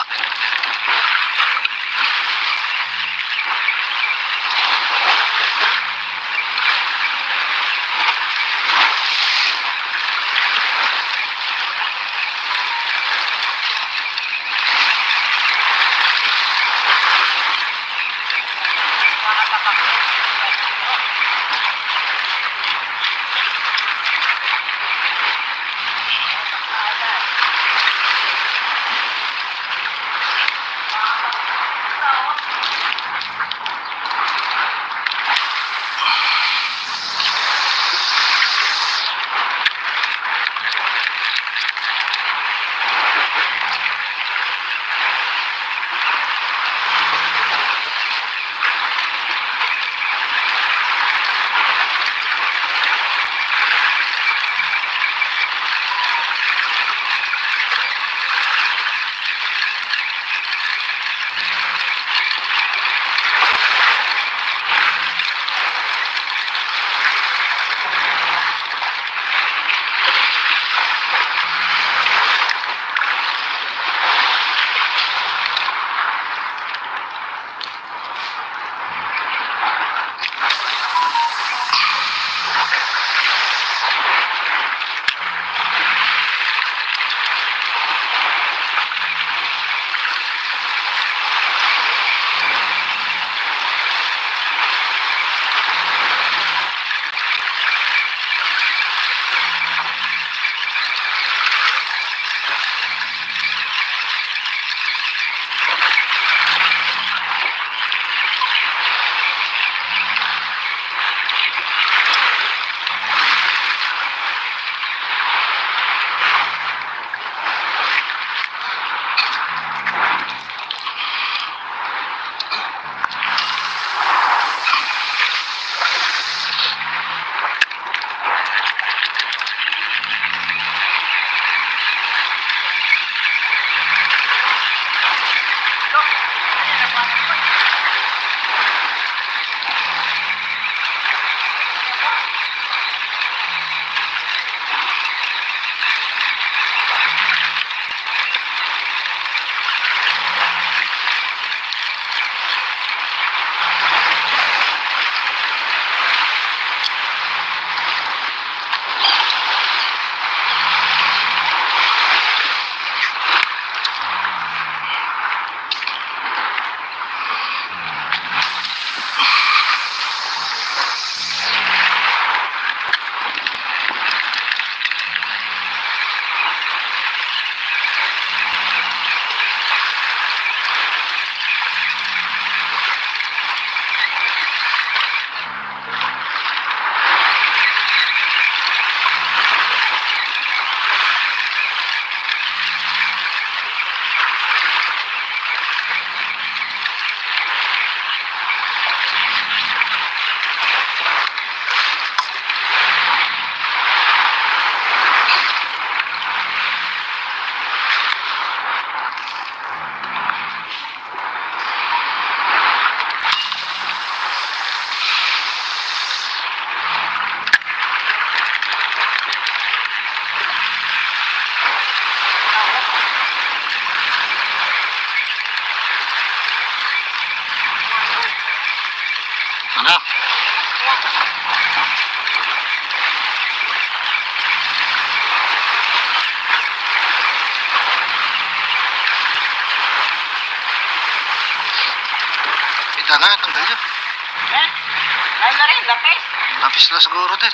Lapis la siguru din.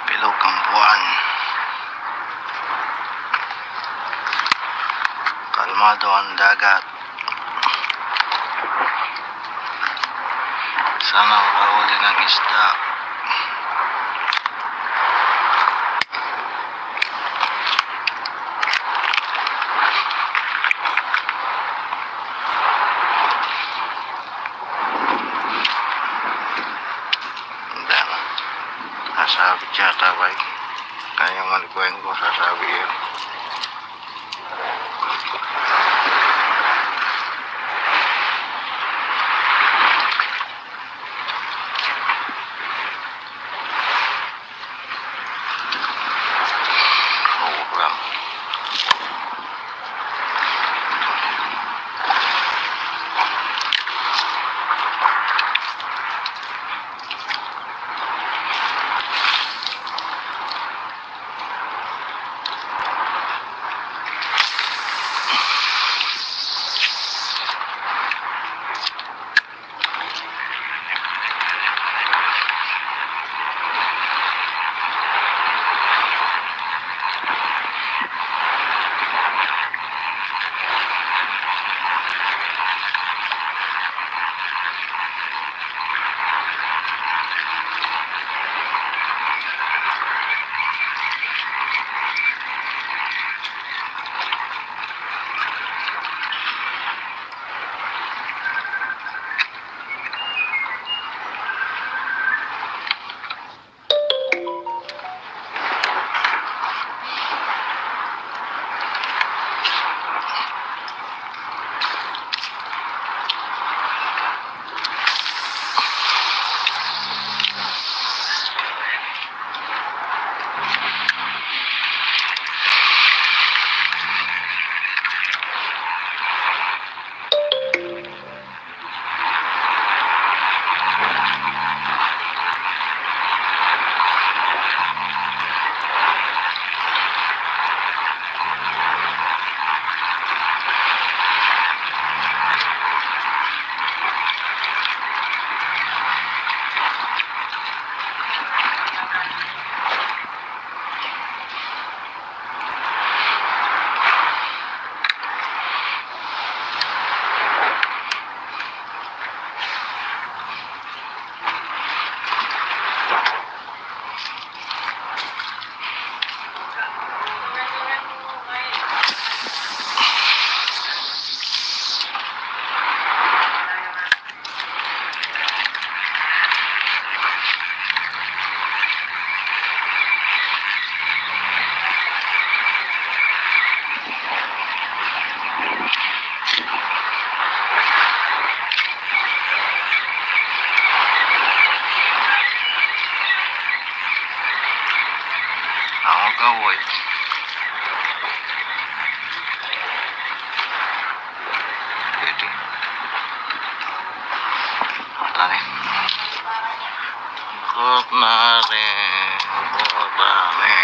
Bilog ang buwan. Kalmado ang dagat. Sana makahuli ng isda. Ang dami. Sasabit yata, bay. Kaya malikuyan ko, sasabit yan. Ako ka, boy. Pwede. Tani, Mare, botane.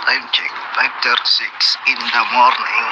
Time check, five thirty-six in the morning.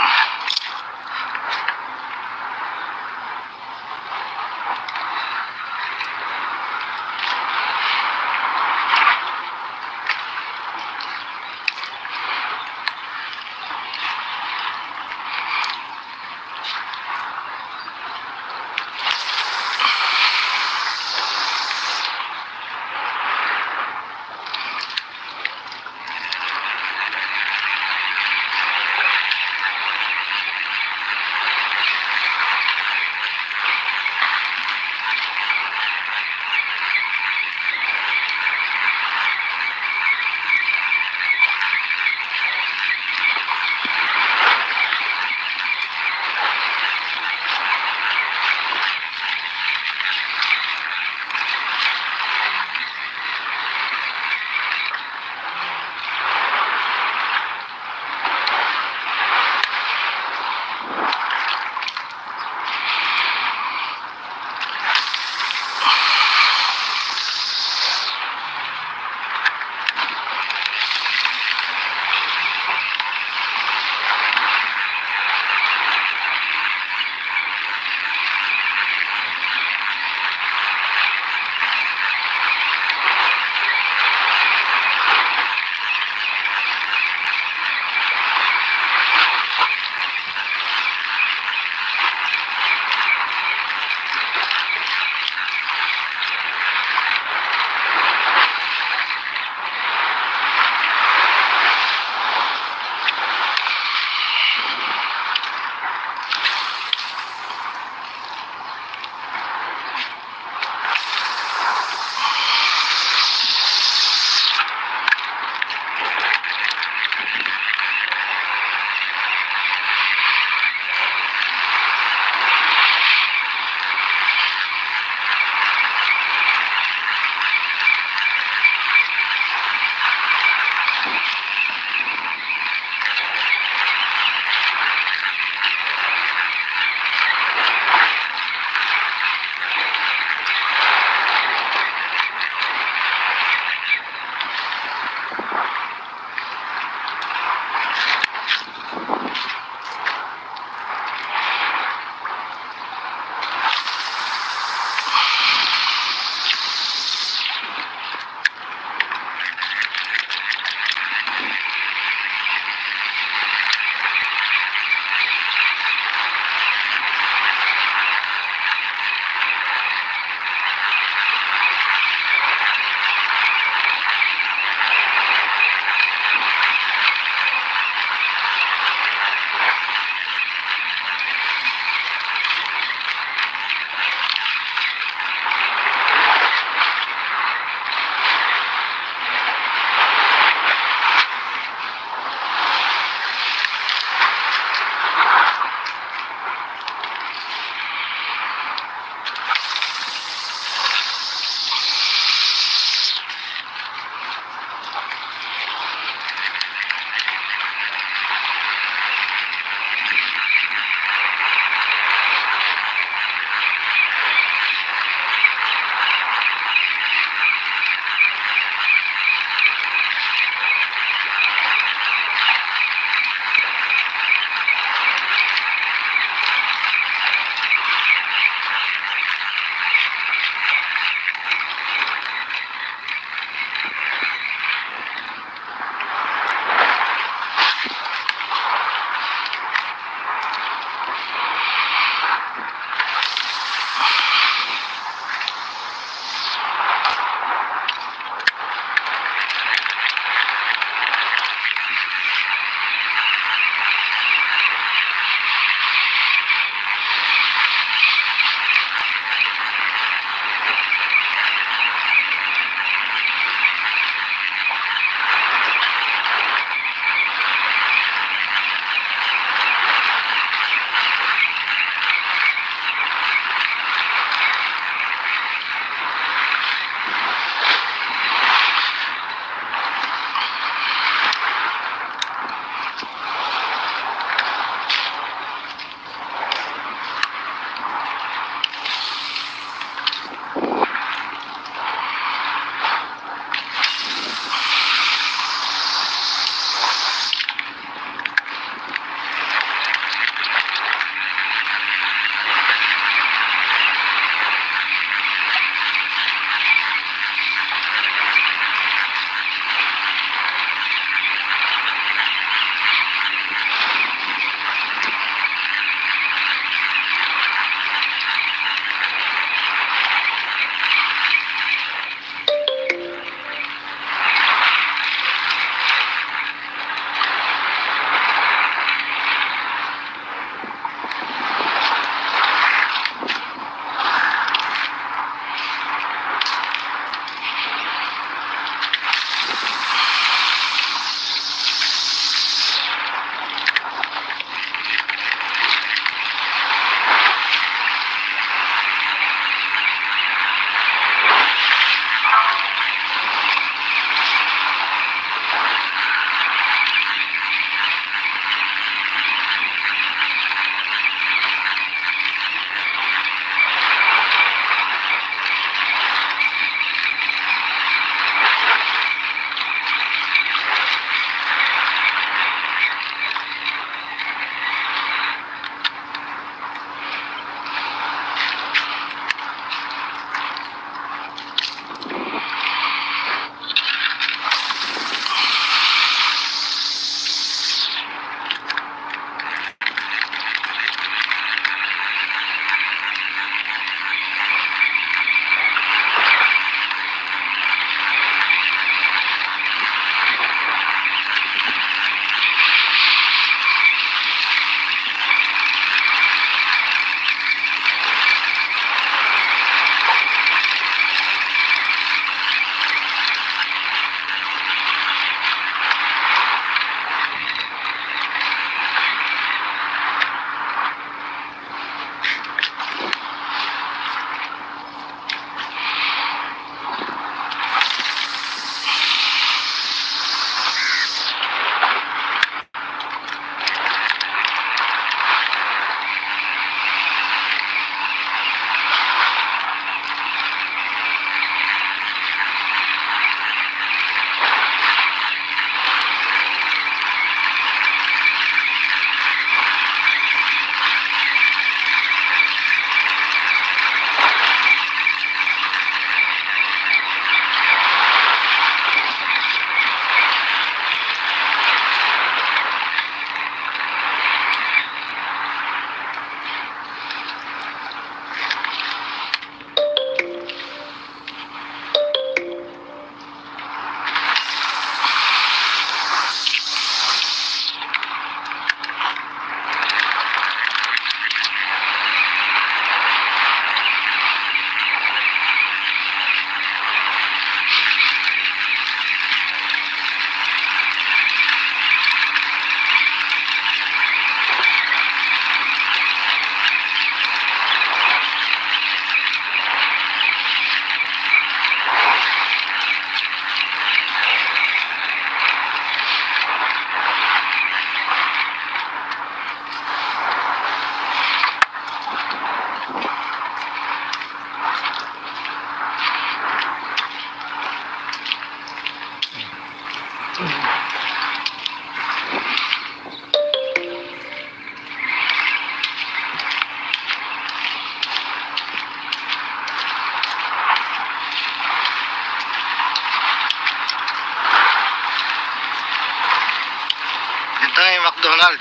Dintang i McDonald.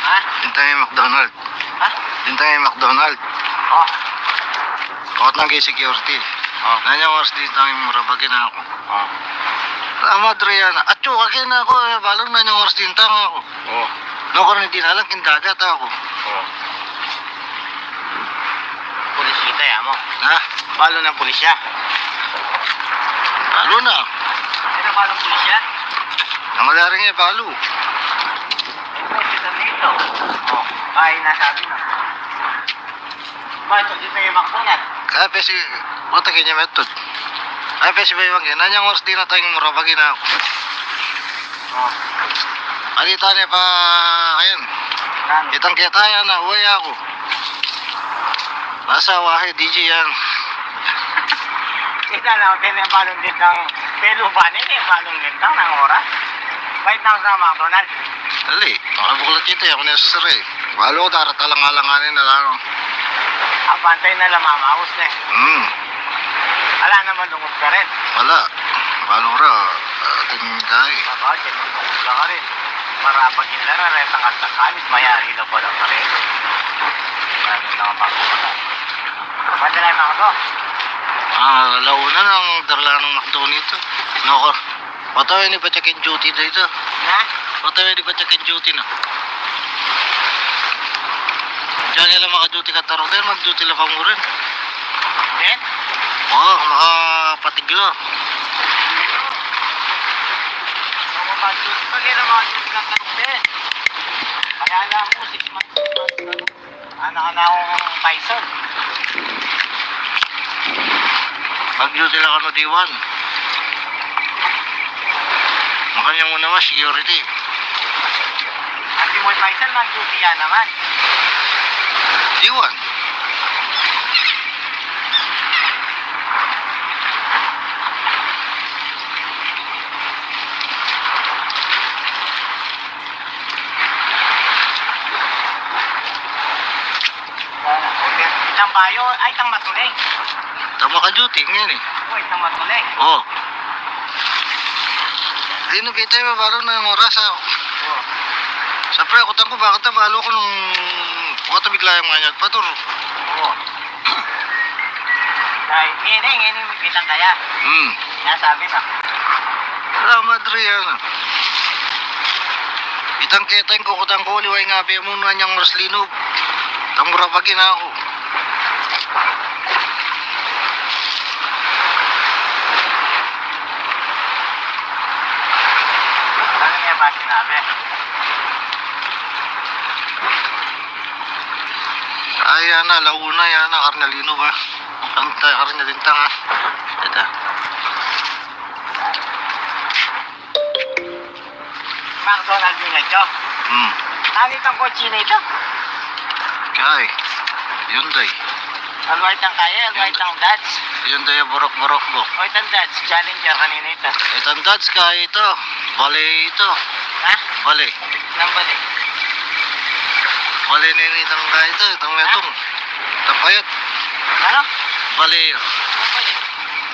Ha? Dintang i McDonald. Ha? Dintang i McDonald. O. Kot nang kay security. O. Nanyang oras dintang i murabagin aku. O. Ah, madre yan. Atsu, kakin aku, e, balu nanyang oras dintang aku. O. Nukarin dinalan king dagat aku. O. Pulisita ya mu. Ha? Balu nang pulisya. Balu na. Sino balu pulisya? Nang madaring e, balu. Ay, pulisita dito. O, ay, nasabi na. Bakit, dito yung McDonald? Kaya pesi, buta kanya metod. Ay, pesi ba yung gina? Nanyang oras dintang i murabagin aku. O. Alita ne pa, ayan. Nanu? Itang keta yan, a, uway aku. Nasa wahe, D J yan. Kita na, kaya na balong dintang, pelu ba ni, balong dintang nang oras? Bait na sa McDonald. Dali, makabuklat kita, aku na sa sere. Balu ko, daratalang-alanganin na lang. Abantay na lang, mamaus na e. Hmm. Ala naman, lungub ka rin. Wala. Balu ra, ating gae. Baka, dyan yung lungub ka rin. Marabagin na rin, retang at takalis, mayari na pala ka rin. Ano na nga bago ka na? Madala na ako. Ah, launa nang darla nang McDo nito. Nako. Patawa ini pa check in duty da ito. Ha? Patawa ini pa check in duty na. Diyan nila maka-duty ka taro din, mag-duty la pa mu rin. Din? Oo, makapatig la. Makapatig pa rin ang mga duty ka taro din. Kaya alam mo, six months, six months na. Anak na akong Tyson. Mag-duty la kanu D one. Makanya mu naman, security. At yung Tyson, mag-duty ka naman. D one. Itang bayo, ay, itang matuling. Itang maka-duty, ngeni. O, itang matuling. O. Di nu kita, balu nang oras, a. O. Siyempre, aku tangku, bakit na balu ko nung, bakit bigla yang manyat pa, tur. O. Ay, ngeni, ngeni, kitang kaya. Hmm. Nasabi na. Ala, madre yan, a. Itang ketang ko, kutang ko, liway nga be mu, nanyang oras linub. Tang murabagin aku. Ano niya ba sinabi? Ay, yan na, launa, yan na, karne linub, a. Ang ta-, karne dintang, a. Ito. McDonald yung ito. Hmm. Ano itong kotse na ito? Kay, Hyundai. Alway tang kaya, alway tang Dodge. Hyundai, burok-burok mo. O, itang Dodge, Challenger, kanina ito. Itang Dodge, kay ito. Bale ito. Ha? Bale. Nang bale? Bale na ini itang kay ito, itang Ha? Itong payat. Ano? Bale. Nang bale?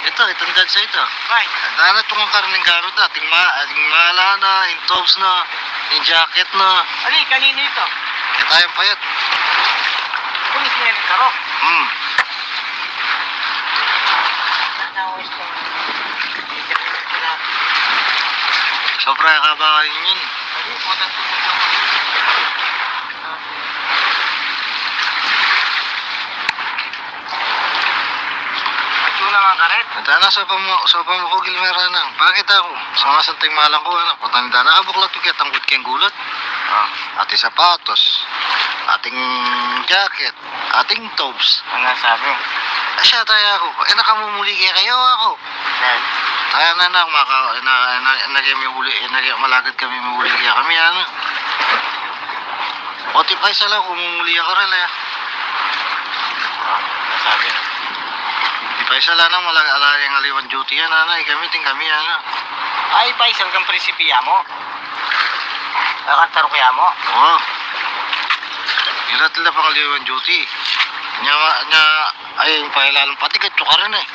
Ito, itang Dodge ito. Bakit? Dana itong karning gamit na. Ating ma-, ating mala na, yung tubs na, yung jacket na. Ali, kanino ito? Ito yung payat. Pulis na yung karo. Hmm. Ano, ito? Sobra ka ba yun? Ali, putas ko na. At yun naman, karet. At ana, sopa mu, sopa mu ko, Gilmera na. Bakit aku? Sa mga santing malang ko, anak. Patanda na, kabuklat ko, kitang gut keng gulat. Ah, ating sapatos, ating jacket, ating tobs. Ano sabi? Eh, siya tayo ako. Eh, nakamumuli kaya kayo ako. Yan. Ay, ana, anak, maka, na, na, na, kami uli, na, malagad kami muli kaya kami, ano. O, ti Faisal, kung mumuli ka rin, eh. Nasabi na. Ti Faisal, ana, mala-, ala yang aliwan duty yan, ana, eh, kami, ting kami, ana. Ay, Faisal, kang prinsipiya mu. Ay, kang taruk ya mu. Oo. Ila tila pang aliwan duty. Nya, nya, Ay, pailalu pati gatsu karin, eh.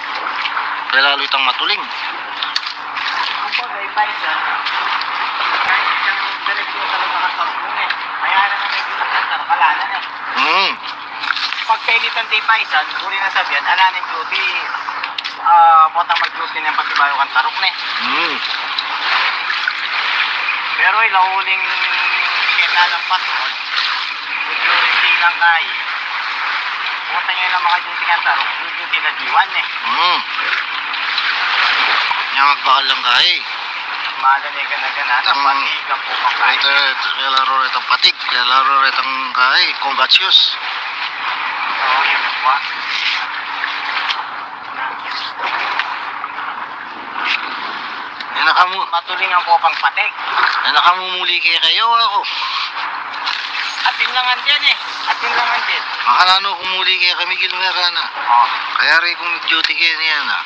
Pailalu itang matuling. Ang pag-advise, ah, kahit isang diretso ka lang nakatarong Ala na, ne. Mm. Pagkainitan ti paisan, uli na sabian, ala na ing duty, ah, potang mag-duty na ing patibayu kang taruk, ne. Mm. Pero ila uling kena ng patrol, security lang kay. Potang ila maka-duty kang taruk, duty na diwan, ne. Mm. Nya magbakal lang kay. Mala ne gana-gana, Tang, patig ang pupang kain. Ito, ito, kaya laro ito patig, kaya laro ito kay, contagious. Oo, yan, wa. Yan na kamu. Matuling ang pupang patig. Yan na kamu, muli kaya kayu, aku. Atin lang andin, e. Atin lang andin. Makananu ku muli kaya kami, Gilmera na. O. Kaya ri ku mag-duty kaya niyan, a.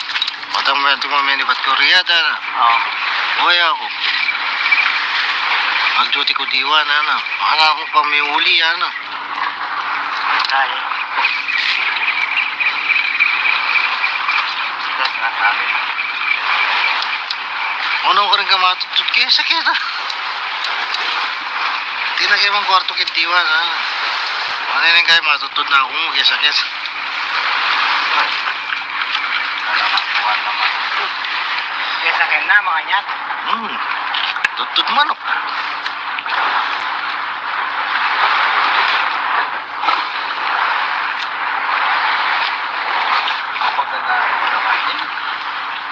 Potang meni, meni bat ku ria, a. O. Buhay aku. Mag-duty ku diwan, a. Makananu ku pa miuli, a. Dali. Ito, sinasabi. Unu karin ka matudtud kaya sakit, a. Di na kaya mang kwartu kaya diwan, a. Unu rin kaya matudtud na aku, kaya sakit. Wala na, wala na matudtud. Kaya sakit na, mga nyat. Hmm. Tudtud manuk.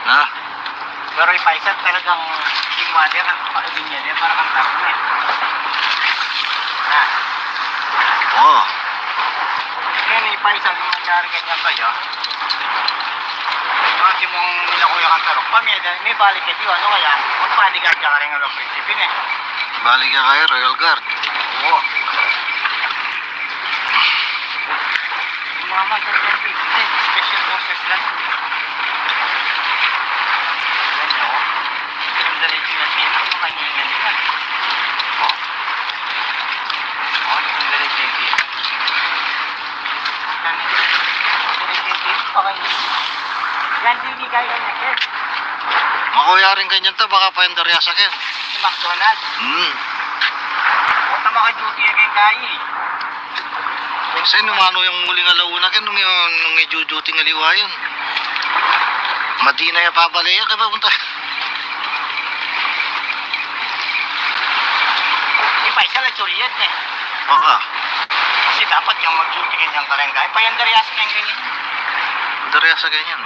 Na. Pero i paisan talagang di mother ang pakibin niya, di para kang tarong, e. Na. O. Ngayon, i paisan, kung nangyari ganyan kayo, kasi mong nila kuya kang tarong, pamilya, may balik ka di, ano kaya? Magbodyguard ka rin ng Prinsipe, e. Balik ka kay Royal Guard. Oo. Yung mga mother yan, eh, special forces lang. Yan, o. Yung diretso na sila, yung kaningan nila. O. O, yung diretso yung sila. Yan, diretso yung sila, pakainin. Yan, binigay ka na, sir. Makuya rin kanyan to, baka pa yung darya sa akin. Si McDonald. Hmm. Punta maka-duty na kayo, kayi. Kasi nung ano yung muling alauna, ken nung yung, nung i-duty ng aliwa yun. Madi na yung pabalik, kaya papunta. Di pa, isa lang, Juliet, e. Baka. Kasi dapat yung mag-duty kanyang karangkay. Pa yung darya sa kanyang ganyan. Darya sa ganyan.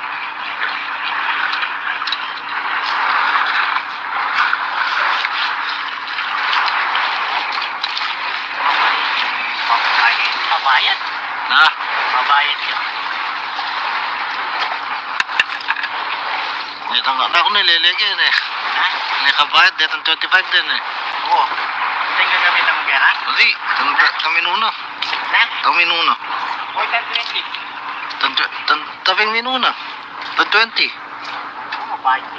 Pabayad. Na? Pabayad ka. May tanggal na ako nililigi, e. Ha? May kabayad, detang twenty-five din, e. Oo. Tingnan kami ng pera? Hindi. Tang, tang minuna. Na? Tang minuna. O, tang twenty. Tang twe-, tang, tang minuna. Tang twenty. Oo, bayad.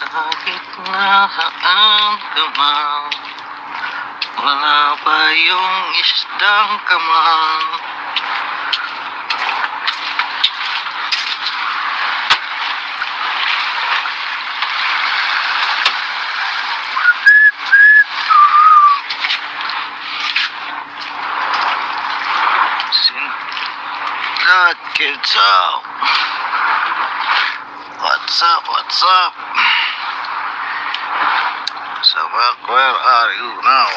Kahit nasaan ka man, wala pa yung isdang kaman. Sin-, God, kids out. What's up? What's up? So, Mac, where are you now?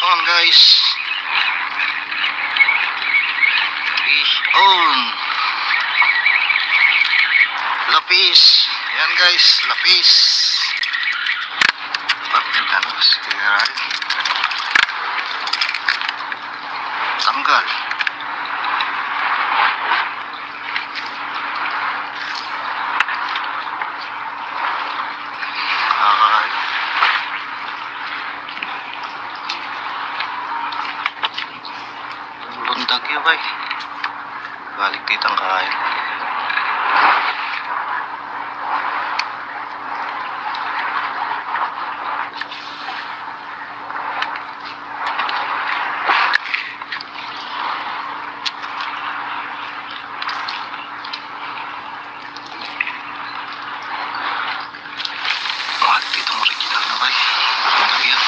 Yan, guys. Fish on. Lapis. Yan, guys, lapis. Bakit ano? Sige, ay. Tanggal. Ay. Lundag yu, bay. Balik kitang kain. Wah, itang original na, bay. Original yan.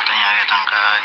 Tanya ya tangkay.